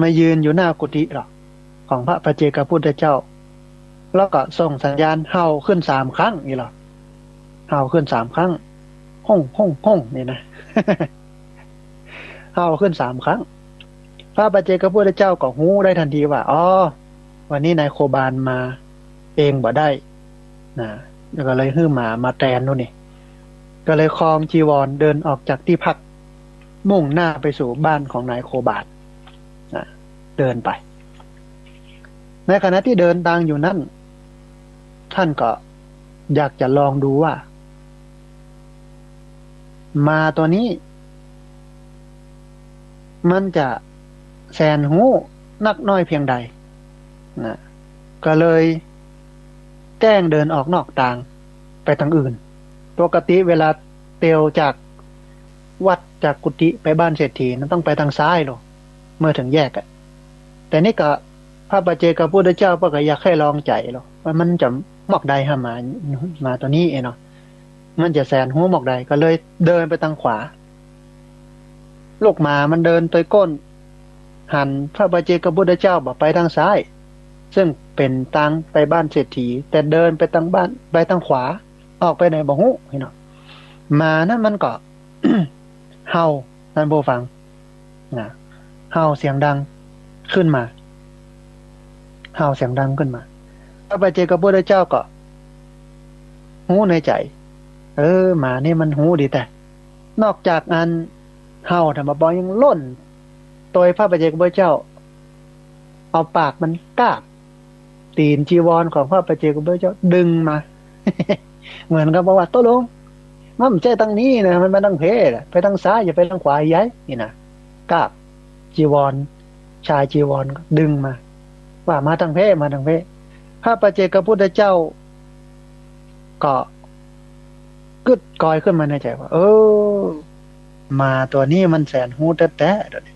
มายืนอยู่หน้ากุฏิหรอก ของพระปัจเจกพุทธเจ้า แล้วก็ส่งสัญญาณเห่าขึ้นสามครั้ง นี่หรอ เห่าขึ้นสามครั้ง ฮ้อง ฮ้อง ฮ้อง นี่นะ เห่าขึ้นสามครั้ง พระปัจเจกพุทธเจ้าก็ฮู้ได้ทันทีว่า อ๋อ วันนี้นายโคบาลมาเองบ่ได้ นะ แล้วก็เลยหื้อหมามาแตนโน่นนี่ ก็เลยครองจีวรเดินออกจากตี้พัก มุ่งหน้าไปสู่บ้านของนายโคบาล นะ เดินไป ในขณะตี้เดินตางอยู่นั้น ต้านก็อยากจะลองดูว่า หมาตั๋วนี้ มันจะแสนฮู้นักน้อยเพียงใด นะ ก็เลยแกล้งเดินออกนอกตางไปตางอื่น ปกติเวลาเตียวจากวัด จากกุฏิไปบ้านเศรษฐีนั้นต้องไปตางซ้ายโลด เมื่อเถิงแยกอะ แต่นี่ก็พระปัจเจกพุทธเจ้าเปิ้นก็อยากหื้อลองใจ๋โลด ว่ามันจะมอกใดหา หมา หมาตั๋วนี้เนาะ มันจะแสนฮู้มอกใด ก็เลยเดินไปตางขวา ลูกหมามันเดินตวยก้น หันพระปัจเจกพุทธเจ้าบ่ไปตางซ้าย ซึ่งเป๋นตางไปบ้านเศรษฐี แต่เดินไปตางบ้าน ไปตางขวา ออกไปไหนบ่ฮู้ พี่น้อง หมานั้นมันก็ เห่า ท่านผู้ฟัง นะ เห่าเสียงดังขึ้นมา เห่าเสียงดังขึ้นมา พระปัจเจกพุทธเจ้าก็ฮู้ในใจ๋ เออ หมานี่มันฮู้ดีแต๊ นอกจากอันเห่าแต๊บ่ปอยังล่นตวยพระปัจเจกพุทธเจ้า เอาปากมันกาบตี๋นจีวรของพระปัจเจกพุทธเจ้าดึงมา เหมือนกับบอกว่า ตกลง มันบ่ใจ้ตางนี้นะ มันมาตางเพล่ะ ไปตางซ้าย อย่าไปตางขวาใหญ่ นี่นะ กาบจีวร ชายจีวรก็ดึงมา ว่ามาตางเพ มาตางเพ พระปัจเจกพุทธเจ้าก็กึ๊ดกอยขึ้นมาในใจ๋ว่า เออ หมาตั๋วนี้มันแสนฮู้แต๊ๆ ตั๋วนี้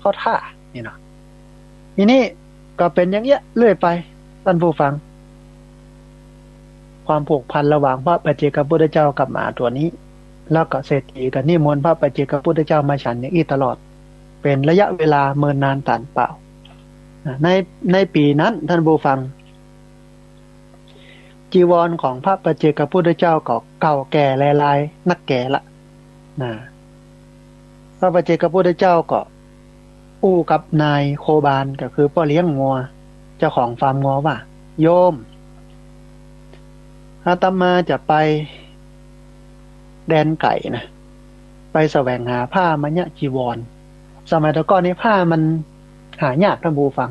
เข้าท่า นี่เนาะ ทีนี้ก็เป๋นอย่างเงี้ยเรื่อยไป ท่านผู้ฟัง ความผูกพันระหว่างพระปัจเจกพุทธเจ้ากับหมาตั๋วนี้ แล้วก็เศรษฐีก็นิมนต์พระปัจเจกพุทธเจ้ามาฉันอย่างอี้ตลอด เป๋นระยะเวลาเมินนานต๋านเป่า นะ ใน ในปี๋นั้น ท่านผู้ฟัง จีวรของพระปัจเจกพุทธเจ้าก็เก่าแก่แลลายนักแก่ละ นะ พระปัจเจกพุทธเจ้าก็อู้กับนายโคบาล ก็คือป้อเลี้ยงงัว เจ้าของฟาร์มงัวว่า โยม อาตมาจะไปแดนไก๋นะ ไปแสวงหาผ้ามาเยียะจีวร สมัยแต่ก่อนนี่ผ้ามันหายาก ท่านผู้ฟัง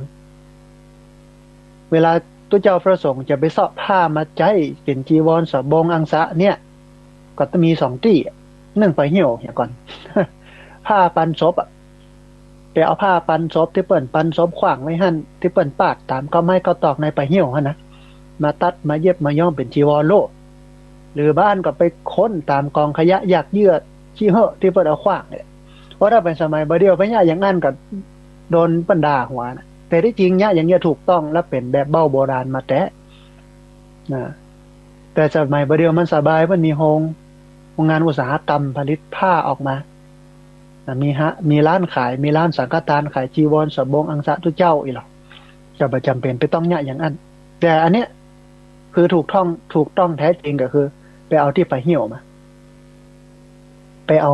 เวลาตุ๊เจ้าพระสงฆ์จะไปเซาะผ้ามาใจ๊เป๋นจีวร สบง อังสะเนี่ย ก็ต้องมีสองตี้ นึ่งไปเหี่ยว เหี่ยวก่อน ผ้าปันศพอะ ไปเอาผ้าปันศพตี้เปิ้นปันศพขว้างไว้หั้น ตี้เปิ้นปาดต๋ามเก๊าไม้เก๊าตอกในไปเหี่ยวหั้นนะ มาตัดมาเย็บมาย้อมเป๋นจีวรโลด หรือบ่อั้นก็ไปค้นต๋ามก๋องขยะหยากเยื่อขี้เหื้อตี้เปิ้นเอาขว้างเนี่ย เพราะถ้าเป๋นสมัยบ่าเดี่ยวไปเยียะอย่างอั้นก็โดนเปิ้นด่าหัวนะ แต่ตี้จริงเยียะอย่างเยียะถูกต้องและเป๋นแบบเบ้าโบราณมาแต๊ นะ แต่สมัยบ่าเดี่ยวมันสบาย มันมีโฮง โฮงงานอุตสาหกรรมผลิตผ้าออกมา นะ มีฮะ มีร้านขาย มีร้านสังฆทานขายจีวร สบง อังสะตุ๊เจ้าอี้หรอ จะบ่จ๋ำเป๋นไปต้องเยียะอย่างอั้น แต่อันเนี้ยคือถูกต้อง ถูกต้องแต๊จริงก็คือไปเอาตี้ไปเหี่ยวมา ไปเอา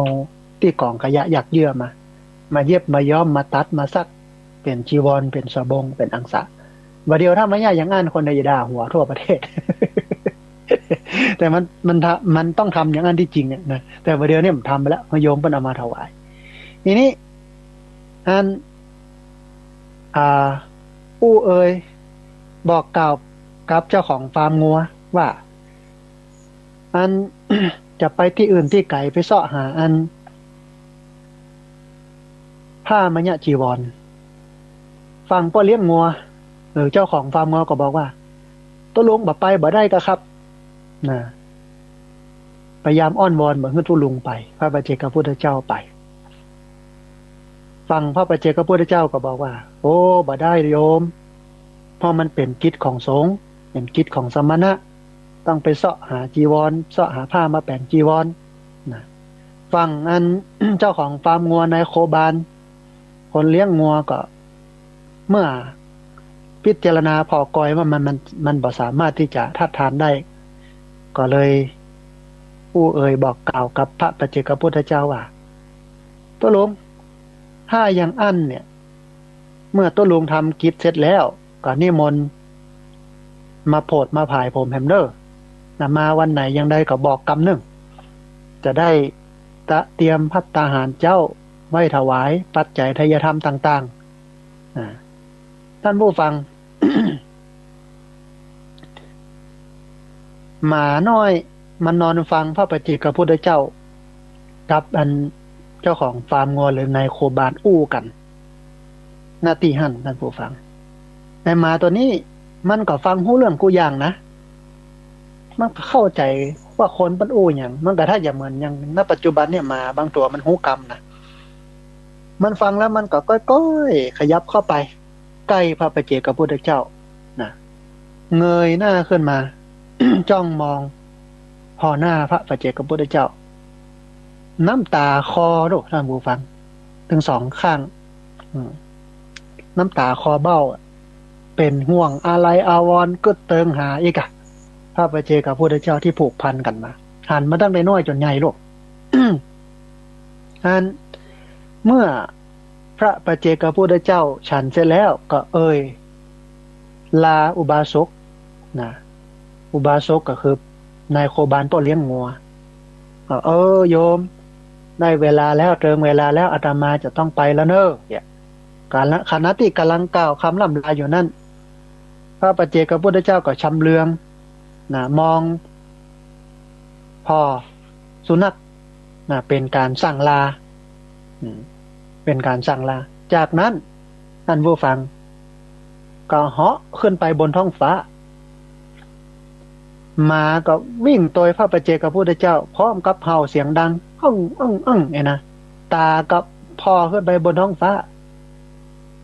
ตี้ก๋องขยะหยากเยื่อมา มาเย็บมาย้อมมาตัดมาสัก เป๋นจีวร เป๋นสบง เป๋นอังสะ บ่าเดี่ยวถ้ามาเยียะอย่างอั้นคนใดจะด่าหัวทั่วประเทศ แต่มัน มันทำ มันต้องทำอย่างอั้นตี้จริงอะนะ แต่บ่าเดี่ยวเนี่ยมันทำไปแล้ว โยมเปิ้นเอามาถวาย ทีนี้ อัน อ่า อู้เอ่ย บอกกล่าวกับเจ้าของฟาร์มงัวว่า อัน จะไปตี้อื่นตี้ไก๋ไปเซาะหาอัน ผ้ามาเยียะจีวร ฝั่งป้อเลี้ยงงัว หรือเจ้าของฟาร์มงัวก็บอกว่า ตุ๊ลุงบ่ไปบ่ได้ก่อครับ นะ พยายามอ้อนวอนบ่หื้อตุ๊ลุงไป พระปัจเจกพุทธเจ้าไป ฝั่งพระปัจเจกพุทธเจ้าก็บอกว่า โอ้ บ่ได้โยม เพราะมันเป๋นกิจของสงฆ์ เป๋นกิจของสมณะ ต้องไปเซาะหาจีวร เซาะหาผ้ามาแป๋งจีวร นะ ฝั่งอัน เจ้าของฟาร์มงัว นายโคบาล คนเลี้ยงงัวก็ เมื่อพิจารณาผ่อกอยว่ามัน มัน มันบ่สามารถตี้จะต้านทานได้ ก็เลยอู้เอ่ยบอกกล่าวกับพระปัจเจกพุทธเจ้าว่า ตุ๊ลุง ถ้าอย่างอั้นเนี่ย เมื่อตุ๊ลุงทำกิจเสร็จแล้ว ก็นิมนต์มาโผดมาผายผมแหมเน่อ นะ มาวันไหนอย่างใดก็บอกกำนึ่ง จะได้ตระเตรียมภัตตาหารเจ๊าไว้ถวายปัจจัยไทยธรรมต่างๆ อ่า ท่านผู้ฟัง หมาน้อยมันนอนฟังพระปัจเจกพุทธเจ้ากับอันเจ้าของฟาร์มงัวหรือนายโคบาลอู้กั๋น ณ ตี้หั้น ท่านผู้ฟัง ไอ้หมาตั๋วนี้มันก็ฟังฮู้เรื่องกู้อย่างนะ มันก็เข้าใจ๋ว่าคนเปิ้นอู้หยัง มันก็ถ้าจะเหมือนอย่าง ณ ปัจจุบันเนี่ยหมาบางตั๋วมันฮู้กำนะ มันฟังแล้วมันก็ก้อยๆ ขยับเข้าไปใก้พระปัจเจกพุทธเจ้านะ เงยหน้าขึ้นมา จ้องมองผ่อหน้าพระปัจเจกพุทธเจ้า น้ำต๋าคลอโลด ท่านผู้ฟัง ตึงสองข้าง อืม น้ำต๋าคลอเบ้า เป๋นห่วงอาลัยอาวรณ์ กึ๊ดเติงหาอีกอะ พระปัจเจกพุทธเจ้าตี้ผูกพันกั๋นมา หันมาตั้งแต่น้อยจ๋นใหญ่ลูก อัน เมื่อพระปัจเจกพุทธเจ้าฉันเสร็จแล้วก็เอ่ยลาอุบาสกนะ อุบาสกก็คือนายโคบาลป้อเลี้ยงงัว ก็ เออ โยม ได้เวลาแล้ว เติงเวลาแล้ว อาตมาจะต้องไปแล้วเน่อ เนี่ย กาละ ขณะตี้ก่ำลังกล่าวกำล่ำลาอยู่นั้น พระปัจเจกพุทธเจ้าก็ชำเลืองนะ มองผ่อสุนัขนะ เป๋นก๋านสั่งลา อืม เป๋นก๋านสั่งลา จากนั้น ต้านผู้ฟัง ก็เหาะขึ้นไปบนท้องฟ้า หมาก็วิ่งตวยพระปัจเจกพุทธเจ้า พร้อมกับเห่าเสียงดัง อึ้ง อึ้ง อึ้ง เนี่ยนะ ต๋าก็ผ่อขึ้นไปบนท้องฟ้า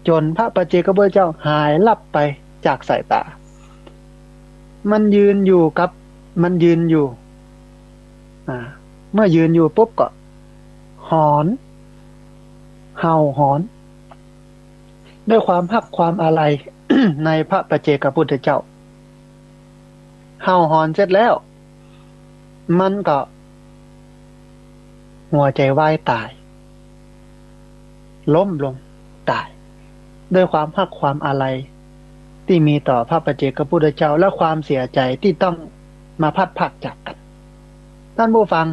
จ๋นพระปัจเจกพุทธเจ้าหายลับไปจากสายต๋า มันยืนอยู่กับ มันยืนอยู่ อ่า เมื่อยืนอยู่ปุ๊บก็หอน เห่าหอน ด้วยความฮักความอาลัย ในพระปัจเจกพุทธเจ้า เห่าหอนเสร็จแล้ว มันก็หัวใจ๋วายต๋าย ล้มลงต๋าย ด้วยความฮักความอาลัยตี้มีต่อพระปัจเจกพุทธเจ้า และความเสียใจ๋ตี้ต้องมาพลัดพรากจากกั๋น ต้านผู้ฟัง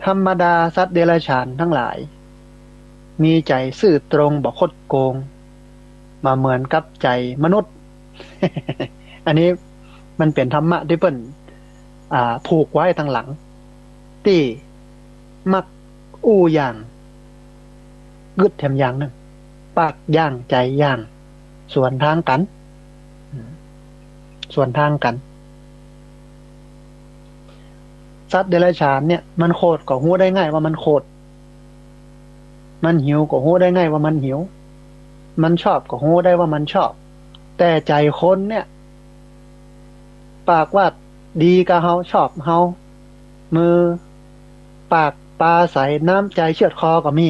ธรรมดาสัตว์เดรัจฉานตังหลาย มีใจ๋ซื่อตรงบ่คดโกง บ่เหมือนกับใจ๋มนุษย์ อันนี้มันเป๋นธรรมะตี้เปิ้น อ่า ผูกไว้ตังหลัง ตี้มักอู้อย่างกึ๊ดแถมอย่างนึ่ง ปากอย่างใจ๋อย่าง สวนทางกั๋น อืม สวนทางกั๋น สัตว์เดรัจฉานเนี่ย มันโขดก็ฮู้ได้ง่ายว่ามันโขด มันหิวก็ฮู้ได้ง่ายว่ามันหิว มันชอบก็ฮู้ได้ว่ามันชอบ แต่ใจ๋คนเนี่ย ปากว่าดีกับเฮา ชอบเฮา มือปากปาใส น้ำใจ๋เชือดคอก็มี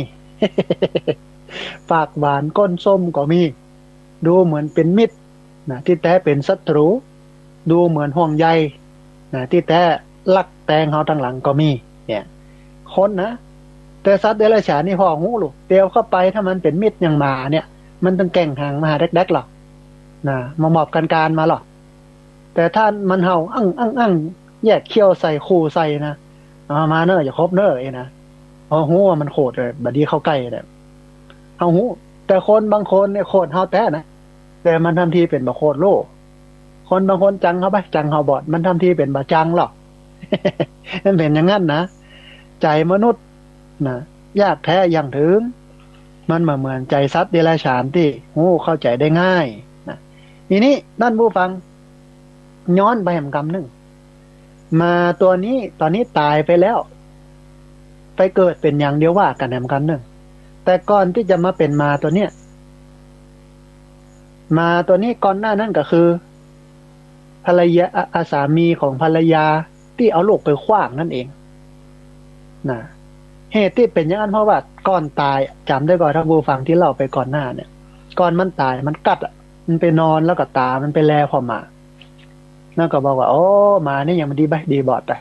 ปากหวานก้นส้มก็มี ดูเหมือนเป๋นมิตรนะ ตี้แต๊เป๋นศัตรู๋ ดูเหมือนห่วงใยนะ ตี้แต๊ลักแตงเฮาตังหลังก็มี เนี่ย คนนะ แต่สัตว์เดรัจฉานนี่ผ่อฮู้ลูก เตียวเข้าไปถ้ามันเป๋นมิตรอย่างหมาเนี่ย มันตึงแก่งหางมาหาแดกๆ หรอกนะ มาหมอบกันกานมาหรอก แต่ถ้ามันเห่า อั้ง อั้ง อั้ง แยกเขี้ยวใส่ ขู่ใส่นะ เอามาเน่อ อย่าคบเน่อ เอ้ยนะ เฮาฮู้ว่ามันโขดเลย บ่ดีเข้าใก้เลย เฮาฮู้ แต่คนบางคนเนี่ยโขดเฮาแต๊นะ แต่มันทำทีเป๋นบ่โขดโลก คนบางคนจังเฮาไป จังเฮาบอด มันทำทีเป๋นบ่จังหรอก มันเป๋นอย่างนั้นนะ ใจ๋มนุษย์นะ ยากแต๊อย่างเถิง มันบ่เหมือนใจ๋สัตว์เดรัจฉานตี้ฮู้เข้าใจ๋ได้ง่ายนะ ทีนี้ต้านผู้ฟัง ย้อนไปแหมกำนึ่ง หมาตั๋วนี้ ต๋อนนี้ต๋ายไปแล้ว ไปเกิดเป๋นหยัง เดี๋ยวว่ากั๋นแหมกำนึ่ง แต่ก่อนตี้จะมาเป๋นหมาตั๋วเนี้ย หมาตั๋วนี้ก่อนหน้านั้นก็คือ ภรรยา อ่ะ อ่ะ สามีของภรรยาตี้เอาลูกไปขว้างนั่นเองนะ เหตุตี้เป๋นอย่างนั้นเพราะว่าก่อนต๋าย จ๋ำได้ก่อ ต้านผู้ฟังตี้เล่าไปก่อนหน้าเนี่ย ก่อนมันต๋ายมันกัดอะ มันไปนอนแล้วก็ต๋ามันไปแลผ่อหมา แล้วก็บอกว่า โอ้ หมานี่ยังบ่ดีใบ้ดีบอดไป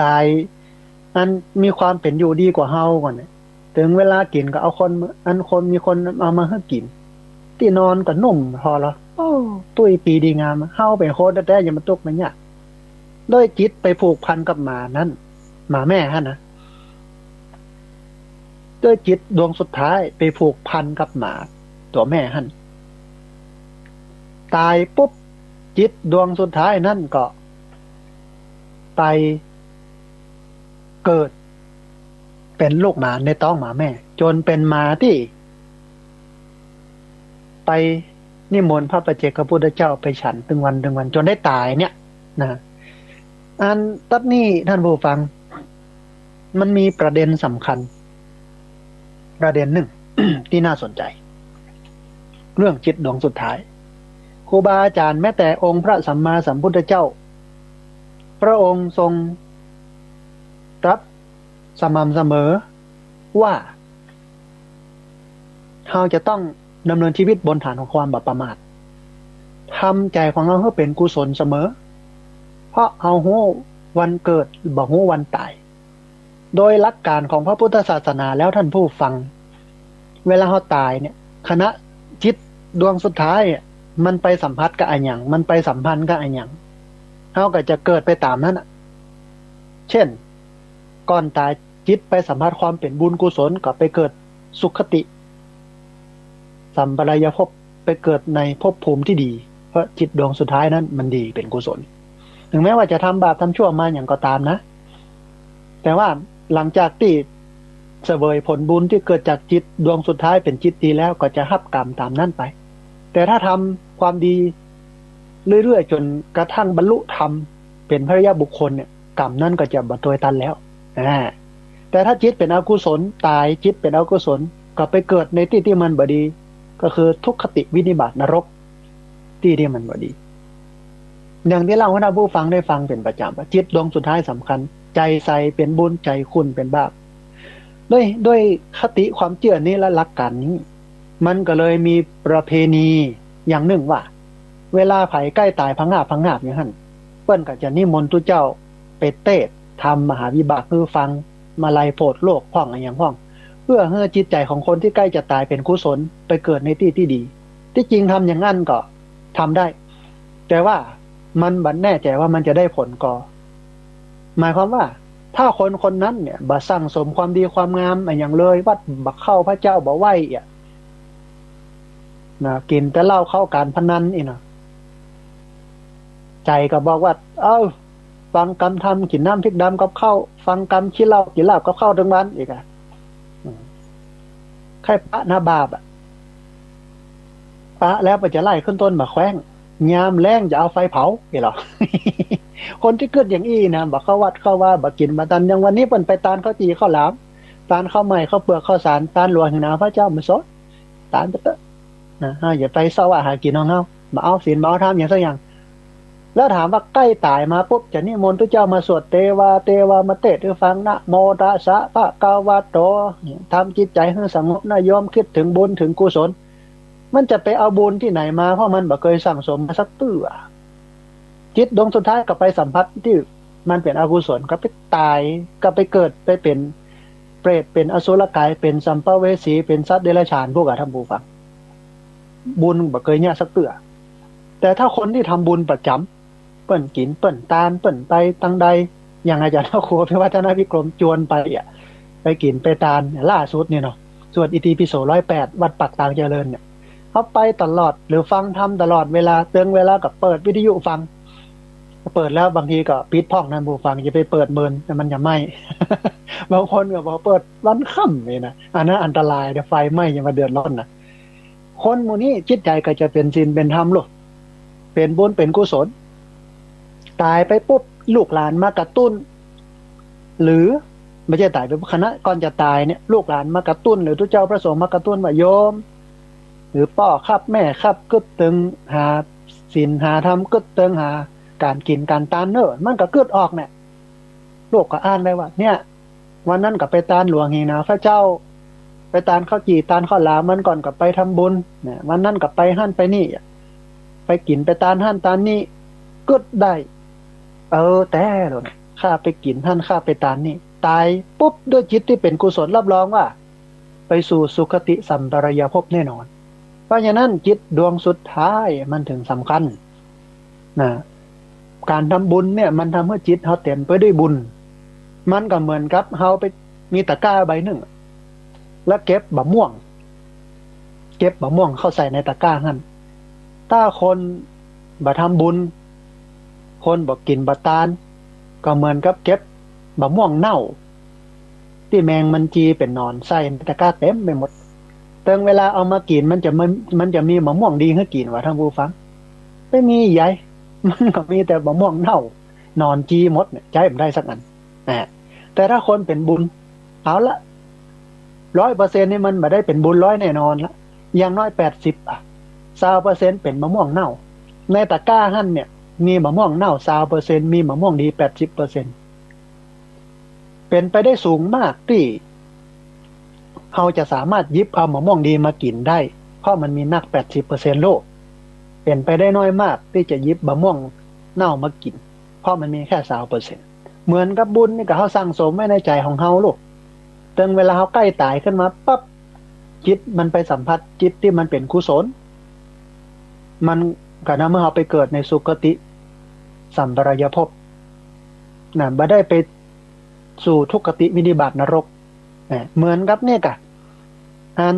ต๋าย อันมีความเป๋นอยู่ดีกว่าเฮาก่อนเนี่ย เถิงเวลากิ๋นก็เอาคน อันคน มีคนเอามาหื้อกิ๋น ตี้นอนก็นุ่มผ่อละ โอ้ ตุ้ยปีดีงาม เฮาเป๋นคนแต๊ๆ ยังมาตุ๊กข์มายาก ด้วยจิตไปผูกพันกับหมานั้น หมาแม่หั้นนะ ด้วยจิตดวงสุดท้ายไปผูกพันกับหมาตั๋วแม่หั้น ต๋ายปุ๊บ จิตดวงสุดท้ายนั้นก็ไปเกิดเป๋นลูกหมาในต๊องหมาแม่ จ๋นเป๋นหมาตี้ไปนิมนต์พระปัจเจกพุทธเจ้าไปฉันตึงวันตึงวัน จ๋นได้ต๋ายเนี่ยนะ อันตั๊ดนี้ต้านผู้ฟัง มันมีประเด็นสำคัญ ประเด็นนึ่ง ตี้น่าสนใจ๋ เรื่องจิตดวงสุดท้าย ครูบาอาจ๋ารย์แม้แต่องค์พระสัมมาสัมพุทธเจ้า พระองค์ทรงตรัสสม่ำเสมอ ว่า เฮาจะต้องดำเนินชีวิตบนฐานของความบ่ประมาท ทำใจ๋ของเฮาหื้อเป๋นกุศลเสมอ เพราะเฮาฮู้วันเกิด บ่ฮู้วันต๋าย โดยหลักการของพระพุทธศาสนาแล้วท่านผู้ฟัง เวลาเฮาต๋ายเนี่ย ขณะจิตดวงสุดท้ายอะ มันไปสัมผัสกับอะหยัง มันไปสัมพันธ์กับอะหยัง เฮาก็จะเกิดไปต๋ามนั้นน่ะ เช่น ก่อนต๋ายจิตไปสัมผัสความเป๋นบุญกุศล ก็ไปเกิดสุคติ สัมปรายภพ ไปเกิดในภพภูมิตี้ดี เพราะจิตดวงสุดท้ายนั้นมันดีเป๋นกุศล ถึงแม้ว่าจะทำบาปทำชั่วมาหยังก็ต๋ามนะ แต่ว่าหลังจากตี้เสวยผลบุญตี้เกิดจากจิตดวงสุดท้ายเป๋นจิตดีแล้ว ก็จะฮับกรรมต๋ามนั้นไป แต่ถ้าทำความดีเรื่อยๆ จ๋นกระทั่งบรรลุธรรมเป๋นพระอริยบุคคลเนี่ย กรรมนั้นก็จะบ่ตวยตันแล้ว อ่า แต่ถ้าจิตเป๋นอกุศล ต๋ายจิตเป๋นอกุศล ก็ไปเกิดในตี้ตี้มันบ่ดี ก็คือทุคติวินิบาตนรก ตี้ตี้มันบ่ดี อย่างตี้เล่าหื้อท่านผู้ฟังได้ฟังเป๋นประจ๋ำว่า จิตดวงสุดท้ายสำคัญ ใจ๋ใสเป๋นบุญ ใจ๋ขุ่นเป๋นบาป ด้วย ด้วยคติความเจื้อนี้และหลักการนี้ มันก็เลยมีประเพณีอย่างนึ่งว่า เวลาใผใก้ต๋ายผงาบผงาบอย่างหั้น เปิ้นก็จะนิมนต์ตุ๊เจ้าไปเตสน์ธรรมมหาวิบากหื้อฟัง มาลัยโผดโลกพ่องอะหยังพ่อง เพื่อหื้อจิตใจ๋ของคนตี้ใก้จะต๋ายเป๋นกุศล ไปเกิดในตี้ตี้ดี ตี้จริงทำอย่างนั้นก็ทำได้ แต่ว่ามันบ่แน่ใจ๋ว่ามันจะได้ผลก่อ หมายความว่า ถ้าคนคนนั้นเนี่ยบ่สั่งสมความดีความงามอะหยังเลย วัดบ่เข้า พระเจ้าบ่ไหว้อะ นะ กิ๋นแต่เหล้าเข้าก๋านพนันอี้นะ ใจ๋ก็บอกว่า เอ้า ฟังกำธรรม กิ๋นน้ำพริกดำกับข้าว ฟังกำขี้เหล้า กิ๋นลาบกับข้าวตึงวันอี้อะ อืม ใค่ปะนะบาปอะ ปะแล้วไปจะไล่ขึ้นต้นบ่าแคว้ง ยามแล้งจะเอาไฟเผา เห็นเหรอ คนตี้กึ๊ดอย่างอี้นะ บ่เข้าวัดเข้าวา บ่กิ๋นบ่ตาน อย่างวันนี้เปิ้นไปตานข้าวจี่ข้าวหลาม ตานข้าวใหม่ข้าวเปือกข้าวสาร ตานหลัวหิ้วหนาว พระเจ้าบ่สอน ตานไปเต๊อะ นะ เฮาอย่าไปเซาะว่าหากิ๋นของเฮา บ่เอาศีล บ่เอาธรรมอย่างสักอย่าง แล้วถามว่าใก้ต๋ายมาปุ๊บ จะนิมนต์ตุ๊เจ้ามาสวดเตวา เตวามาเตสน์หื้อฟัง นะโมตัสสะภะคะวะโต เนี่ย ทำจิตใจ๋หื้อสงบนะโยม กึ๊ดเถิงบุญเถิงกุศล มันจะไปเอาบุญตี้ไหนมา เพราะมันบ่เกยสั่งสมมาสักเตื้อ จิตดวงสุดท้ายก็ไปสัมผัสตี้มันเป๋นอกุศล ก็ไปต๋าย ก็ไปเกิดไปเป๋นเปรต เป๋นอสุรกาย เป๋นสัมภเวสี เป๋นสัตว์เดรัจฉาน พวกอะ ท่านผู้ฟัง บุญบ่เกยเยียะสักเตื้อ แต่ถ้าคนตี้ทำบุญประจ๋ำ เปิ้นกิ๋น เปิ้นตาน เปิ้นไปตางใด อย่างอาจ๋ารย์พระครูอภิวัฒนวิกรมจวนไปอะ ไปกิ๋นไปตานเนี่ย ล่าสุดเนี่ยเนาะ สวดอิติปิโสร้อยแปด วัดปากตางเจริญเนี่ย เฮาไปตลอด หรือฟังธรรมตลอดเวลา เติงเวลาก็เปิดวิทยุฟัง เปิดแล้วบางทีก็ปิดพ่อง ท่านผู้ฟัง อย่าไปเปิดเมิน มันจะไหม้ บางคนก็บอกเปิดวันค่ำนี่นะ อันนั้นอันตรายนะ ไฟไหม้ยังมาเดือดร้อนนะ คนหมู่นี้จิตใจ๋ก็จะเป๋นศีลเป๋นธรรมโลด เป๋นบุญเป๋นกุศล ต๋ายไปปุ๊บ ลูกหลานมากระตุ้น หรือบ่ใจ้ต๋ายไปปุ๊บ ขณะก่อนจะต๋ายเนี่ย ลูกหลานมากระตุ้น หรือตุ๊เจ้าพระสงฆ์มากระตุ้นว่า โยม หรือป้อครับ แม่ครับ กึ๊ดเถิงหาศีลหาธรรม กึ๊ดเถิงหาก๋านกิ๋นก๋านตานเน่อ มันก็กึ๊ดออกเนี่ย ลูกก็อ้างได้ว่า เนี่ย วันนั้นก็ไปตานหลัวหิ้วหนาว พระเจ้า ไปตานข้าวจี่ ตานข้าวหลาม วันก่อนก็ไปทำบุญ เนี่ย วันนั้นก็ไปหั้นไปนี่ ไปกิ๋นไปตานหั้นตานนี่ กึ๊ดได้ เออ แต๊แล้วนะ ข้าไปกิ๋นหั้น ข้าไปตานนี่ ต๋ายปุ๊บด้วยจิตตี้เป๋นกุศล รับรองว่า ไปสู่สุคติสัมปรายภพแน่นอน เพราะฉะนั้นจิตดวงสุดท้ายมันเถิงสำคัญ นะ ก๋านทำบุญเนี่ยมันทำหื้อจิตเฮาเต๋มไปด้วยบุญ มันก็เหมือนกับเฮาไปมีตะกร้าใบนึ่ง แล้วเก็บบ่าม่วง เก็บบ่าม่วงเข้าใส่ในตะกร้าหั้น ถ้าคนบ่ทำบุญ คนบ่กิ๋นบ่ตาน ก็เหมือนกับเก็บบ่าม่วงเน่า ตี้แมงมันจีเป๋นหนอนใส่ในตะกร้าเต๋มไปหมด เติงเวลาเอามากิ๋น มันจะ มัน มันจะมีบ่าม่วงดีหื้อกิ๋นวะ ท่านผู้ฟัง ไม่มีใย มันก็มีแต่บ่าม่วงเน่า หนอนจีหมดเนี่ย ใจ๊บ่ได้สักอัน อ่า แต่ถ้าคนเป๋นบุญ เอาละ ร้อยเปอร์เซ็นต์ นี่มันบ่ได้เป๋นบุญร้อยแน่นอนละ อย่างน้อยแปดสิบอะ ซาวเปอร์เซ็นต์ เป๋นบ่าม่วงเน่า ในตะกร้าหั้นเนี่ย มีบ่าม่วงเน่า ซาวเปอร์เซ็นต์ มีบ่าม่วงดี แปดสิบเปอร์เซ็นต์ เป๋นไปได้สูงมากตี้ เฮาจะสามารถหยิบเอามะม่วงดีมากิ๋นได้ เพราะมันมีนักแปดสิบเปอร์เซ็นต์โลก เป๋นไปได้น้อยมากตี้จะหยิบมะม่วงเน่ามากิ๋น เพราะมันมีแค่ซาวเปอร์เซ็นต์ เหมือนกับบุญนี่ก็เฮาสั่งสมไว้ในใจ๋ของเฮาลูก เถิงเวลาเฮาใก้ต๋ายขึ้นมาปั๊บ จิตมันไปสัมผัสจิตตี้มันเป๋นกุศล มันก็นำเฮาไปเกิดในสุคติสัมปรายภพ นะ บ่ได้ไปสู่ทุคติวินิบาตนรก นะ เหมือนกับเนี่ยกะ อัน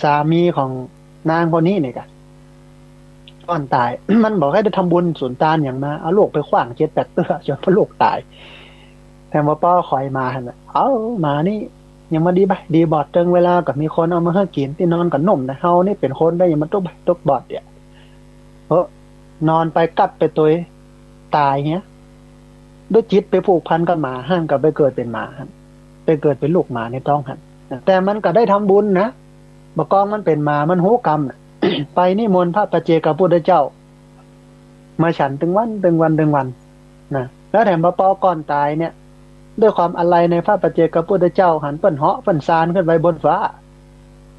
สามีของนางคนนี้เนี่ยกะ ก่อนต๋าย มันบ่ได้ทำบุญสุนตานหยังมา เอาลูกไปขว้างเจ็ดแปดเตื้อ จ๋นพ่อลูกต๋าย แถมว่าป้อขอยหมาหั้นน่ะ เอ้า หมานี่ยังบ่ดีบ่า ดีบอด เถิงเวลาก็มีคนเอามาหื้อกิ๋น ตี้นอนก็นุ่มนะ เฮานี่เป๋นคนได้ยังมาตุ๊กบ่าตุ๊กบอดเนี่ย เออ นอนไปกัดไปตวย ต๋ายเหีย ด้วยจิตไปผูกพันกับหมาหั้น ก็ไปเกิดเป๋นหมาหั้น ไปเกิดเป๋นลูกหมาในต๊องหั้น แต่มันก็ได้ทำบุญนะ บ่ากองมันเป๋นหมา มันฮู้กรรมน่ะ ไปนิมนต์พระปัจเจกพุทธเจ้า มาฉันตึงวัน ตึงวัน ตึงวัน นะ แล้วแถมว่าป้อก่อนต๋ายเนี่ย ด้วยความอาลัยในพระปัจเจกพุทธเจ้าหั้น เปิ้นเหาะเปิ้นซานขึ้นไปบนฟ้า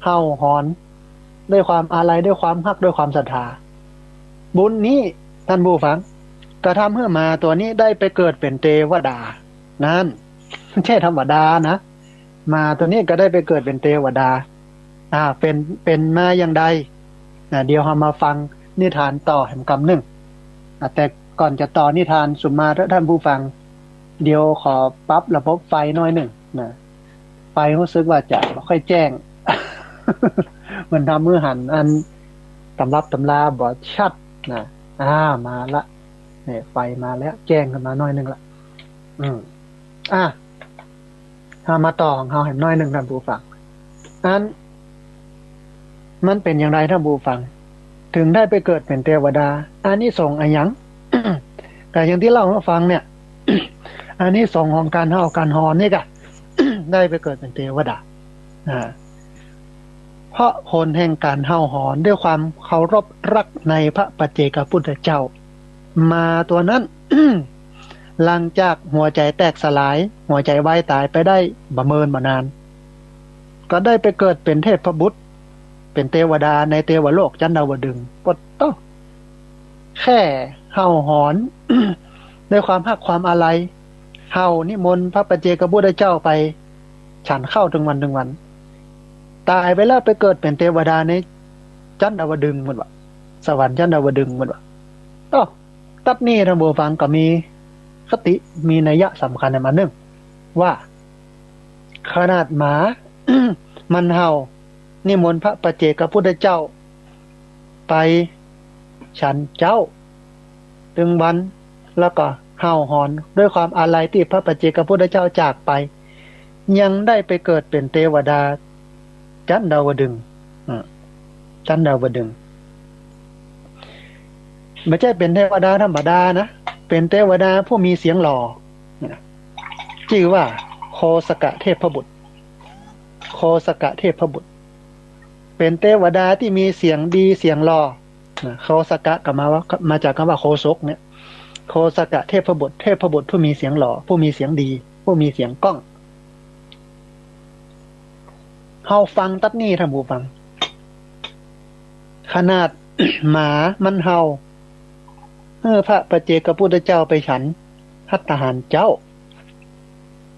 เห่าหอน ด้วยความอาลัย ด้วยความฮัก ด้วยความศรัทธา บุญนี้ท่านผู้ฟัง ก็ทำหื้อหมาตั๋วนี้ได้ไปเกิดเป๋นเตวดา นั่น บ่ใจ้ธรรมดานะ หมาตั๋วนี้ก็ได้ไปเกิดเป๋นเตวดา อ่า เป๋น เป๋นมาอย่างใด นะ เดี๋ยวเฮามาฟังนิทานต่อแหมกำนึ่ง อ่า แต่ก่อนจะต่อนิทานสุมาเถอะท่านผู้ฟัง เดี๋ยวขอปรับระบบไฟหน้อยนึ่งนะ ไฟฮู้สึกว่าจะบ่ค่อยแจ้ง มันทำหื้อหันอันตำรับตำราบ่ชัดนะ อ่า มาละ เนี่ย ไฟมาแล้ว แจ้งขึ้นมาหน้อยนึ่งละ อืม อ่ะ เฮามาต่อของเฮาแหมหน้อยนึ่งท่านผู้ฟัง อัน มันเป๋นอย่างไรท่านผู้ฟัง ถึงได้ไปเกิดเป๋นเตวดา อานิสงส์อะหยัง ก็อย่างตี้เล่าหื้อฟังเนี่ย อานิสงส์ของก๋านเห่าก๋านหอนนี่กะ ได้ไปเกิดเป๋นเตวดา อ่า เพราะผลแห่งก๋านเห่าหอนด้วยความเคารพรักในพระปัจเจกพุทธเจ้า หมาตั๋วนั้น หลังจากหัวใจ๋แตกสลาย หัวใจ๋วายต๋ายไปได้บ่เมินบ่นาน ก็ได้ไปเกิดเป๋นเทพบุตร เป๋นเตวดาในเตวโลกจันดาวดึงส์ ปะโต้ แค่เห่าหอน ด้วยความฮักความอาลัย เห่านิมนต์พระปัจเจกพุทธเจ้าไปฉันข้าวตึงวันตึงวัน ต๋ายไปแล้วไปเกิดเป๋นเตวดาในจันดาวดึงส์หมดวะ สวรรค์จันดาวดึงส์หมดวะ โอ้ ตั๊ดนี้ท่านผู้ฟังก็มีคติ มีนัยสำคัญอันนึ่ง ว่า ขนาดหมา มันเห่านิมนต์พระปัจเจกพุทธเจ้า ไปฉันเจ๊าตึงวัน แล้วก็เห่าหอนด้วยความอาลัยตี้พระปัจเจกพุทธเจ้าจากไป ยังได้ไปเกิดเป๋นเตวดาจันดาวดึงส์ อ่า จันดาวดึงส์ บ่ใจ้เป๋นเตวดาธรรมดานะ เป๋นเตวดาผู้มีเสียงหล่อ จื้อว่าโคสกะเทพบุตร โคสกะเทพบุตร เป๋นเตวดาตี้มีเสียงดีเสียงหล่อ นะ โคสกะก็มาว่า มาจากกำว่าโคศกเนี่ย โคสกะเทพบุตร เทพบุตรผู้มีเสียงหล่อ ผู้มีเสียงดี ผู้มีเสียงก้อง เฮาฟังตั๊ดนี้ท่านผู้ฟัง ขนาด หมามันเห่า เออ พระปัจเจกพุทธเจ้าไปฉันภัตตาหารเจ๊า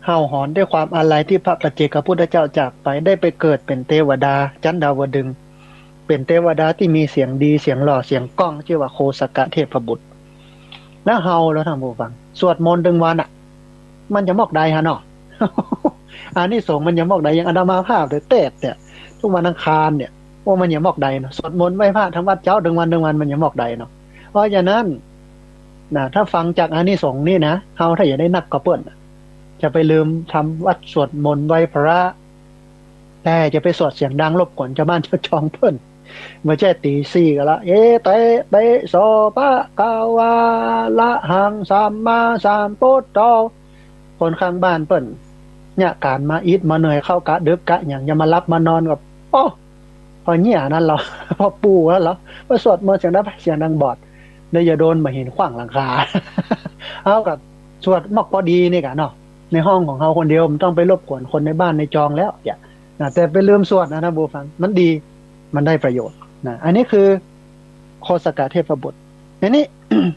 เห่าหอนด้วยความอาลัยตี้พระปัจเจกพุทธเจ้าจากไป ได้ไปเกิดเป๋นเตวดาจันดาวดึงส์ เป๋นเตวดาตี้มีเสียงดี เสียงหล่อ เสียงก้อง จื้อว่าโคสกะเทพบุตร แล้วเฮาล่ะท่านผู้ฟัง สวดมนต์ตึงวันอะ มันจะมอกใดฮะเนาะ อานิสงส์มันจะมอกใด อย่างอาตมาภาพเนี่ย เตศน์เนี่ย ทุกวันอังคารเนี่ย โอ้ มันจะมอกใดเนาะ สวดมนต์ไหว้พระทำวัตรเจ๊าตึงวันตึงวัน มันจะมอกใดเนาะ เพราะฉะนั้น นะ ถ้าฟังจากอานิสงส์นี่นะ เฮาถ้าอยากได้นักก็เปิ้นน่ะ จะไปลืมทำวัตรสวดมนต์ไหว้พระ แต่จะไปสวดเสียงดังรบกวนจาวบ้านจาวจองเปิ้น บ่ใจ้ตี๋สี่ก็ละ เอเต เป โส ภะคะวา อะระหัง สัมมาสัมพุทโธ คนข้างบ้านเปิ้น เนี่ย ก๋านมาอิดมาเหนื่อย เข้ากะดึกกะหยัง จะมาหลับมานอนก็ โอ้ พอเนี่ยนั้นเหรอ พอปู่แล้วเหรอ ว่าสวดมนต์เสียงดังไป เสียงดังบอด เดี๋ยวจะโดนบ่าหินขว้างหลังคา เอากับสวดมอกพอดีนี่กะเนาะ ในห้องของเฮาคนเดียว บ่ต้องไปรบกวนคนในบ้านในจองแล้ว เนี่ย นะ แต่ไปลืมสวดนะท่านผู้ฟัง มันดี มันได้ประโยชน์นะ อันนี้คือโคสกเทพบุตร ทีนี้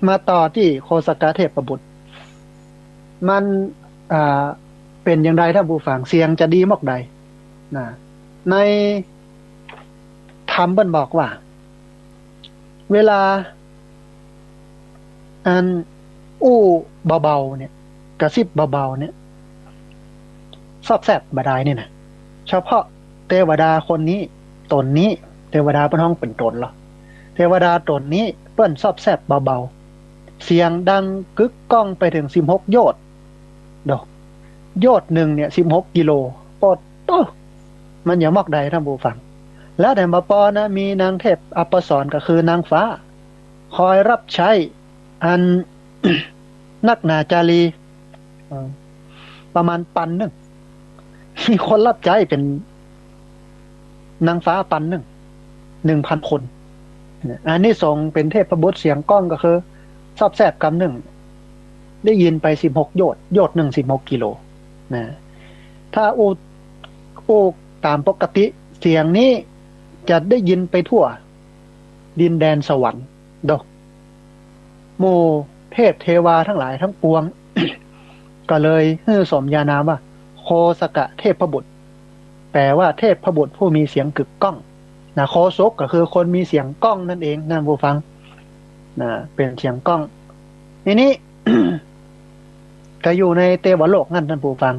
มาต่อตี้โคสกเทพบุตร มัน อ่า เป๋นอย่างใดท่านผู้ฟัง เสียงจะดีมอกใดนะ ในธรรมเปิ้นบอกว่า เวลา อันอู้เบาๆ เนี่ย กระซิบเบาๆ เนี่ย ซอบแซบบ่ดายนี่นะ เฉพาะเตวดาคนนี้ ต๋นนี้ เตวดาเปิ้นฮ้องเป๋นต๋นลอ เตวดาต๋นนี้เปิ้นซอบแซบเบาๆ เสียงดังกึกก้องไปเถิงสิบหกโยชน์ โด โยชน์นึ่งเนี่ย สิบหกกิโล โปดโต้ มันหยังมอกใดท่านผู้ฟัง แล้วแถมบ่ปอนะ มีนางเทพอัปสรก็คือนางฟ้า คอยฮับใจ๊ อัน นักหนาจารี เอ่อ ประมาณปันนึ่ง มีคนฮับใจ๊เป๋นนางฟ้าปันนึ่ง หนึ่งพันคน อานิสงส์เป๋นเทพบุตรเสียงก้องก็คือ ซอบแซบกำนึ่ง ได้ยินไปสิบหกโยชน์ โยชน์นึ่งสิบหกกิโลนะ ถ้าอู้ อู้ต๋ามปกติ เสียงนี้จะได้ยินไปทั่วดินแดนสวรรค์ โด หมู่เทพเทวาทั้งหลายทั้งปวง ก็เลยหื้อสมญานามว่า โคสกเทพบุตร แปลว่าเทพบุตรผู้มีเสียงกึกก้องนะ โคสกก็คือคนมีเสียงก้องนั่นเอง ท่านผู้ฟังนะ เป๋นเสียงก้อง ทีนี้ ก็อยู่ในเตวโลกนั้น ท่านผู้ฟัง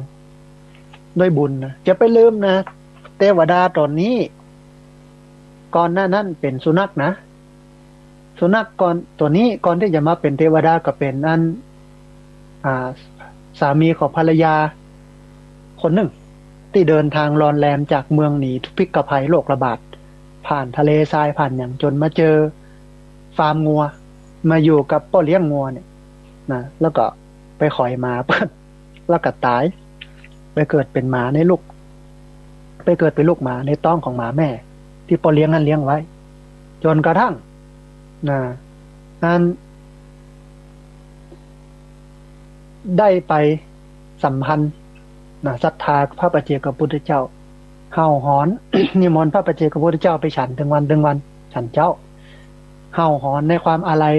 ด้วยบุญนะ จะไปลืมนะ เตวดาต๋นนี้ ก่อนหน้านั้นเป๋นสุนัขนะ สุนัขก่อน ต๋นนี้ก่อนตี้จะมาเป๋นเตวดาก็เป๋นอัน อ่า สามีของภรรยาคนนึ่ง ตี้เดินทางลอนแลมจากเมืองหนีพิกภัยโรคระบาด ผ่านทะเลทรายผ่านหยังจ๋นมาเจอฟาร์มงัว มาอยู่กับป้อเลี้ยงงัวเนี่ยนะ แล้วก็ไปขอยหมาเปิ้น แล้วก็ต๋าย ไปเกิดเป๋นหมาในลูก ไปเกิดเป๋นลูกหมาในต๊องของหมาแม่ ตี้ป้อเลี้ยงนั้นเลี้ยงไว้ จ๋นกระทั่ง นะ อัน ได้ไปสัมพันธ์นะ ศรัทธาพระปัจเจกพุทธเจ้า เห่าหอน นิมนต์พระปัจเจกพุทธเจ้าไปฉันเถิงวันเถิงวัน ฉันเจ๊า เห่าหอนในความอาลัย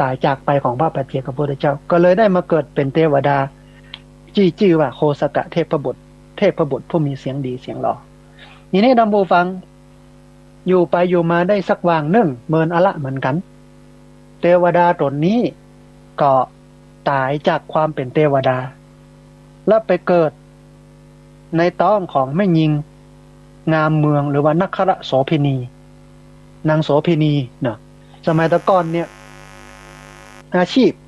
ต๋ายจากไปของพระปัจเจกพุทธเจ้า ก็เลยได้มาเกิดเป๋นเตวดา ตี้จื้อว่าโคสกเทพบุตร เทพบุตรผู้มีเสียงดีเสียงหล่อ ทีนี้ท่านผู้ฟัง อยู่ไปอยู่มาได้สักวางนึ่ง เมินอาละเหมือนกั๋น เตวดาต๋นนี้ก็ต๋ายจากความเป๋นเตวดา แล้วไปเกิดในต๊องของแม่ญิงงามเมือง หรือว่านักขรโสเภณี นางโสเภณีเนาะ สมัยแต่ก่อนเนี่ย อาชีพ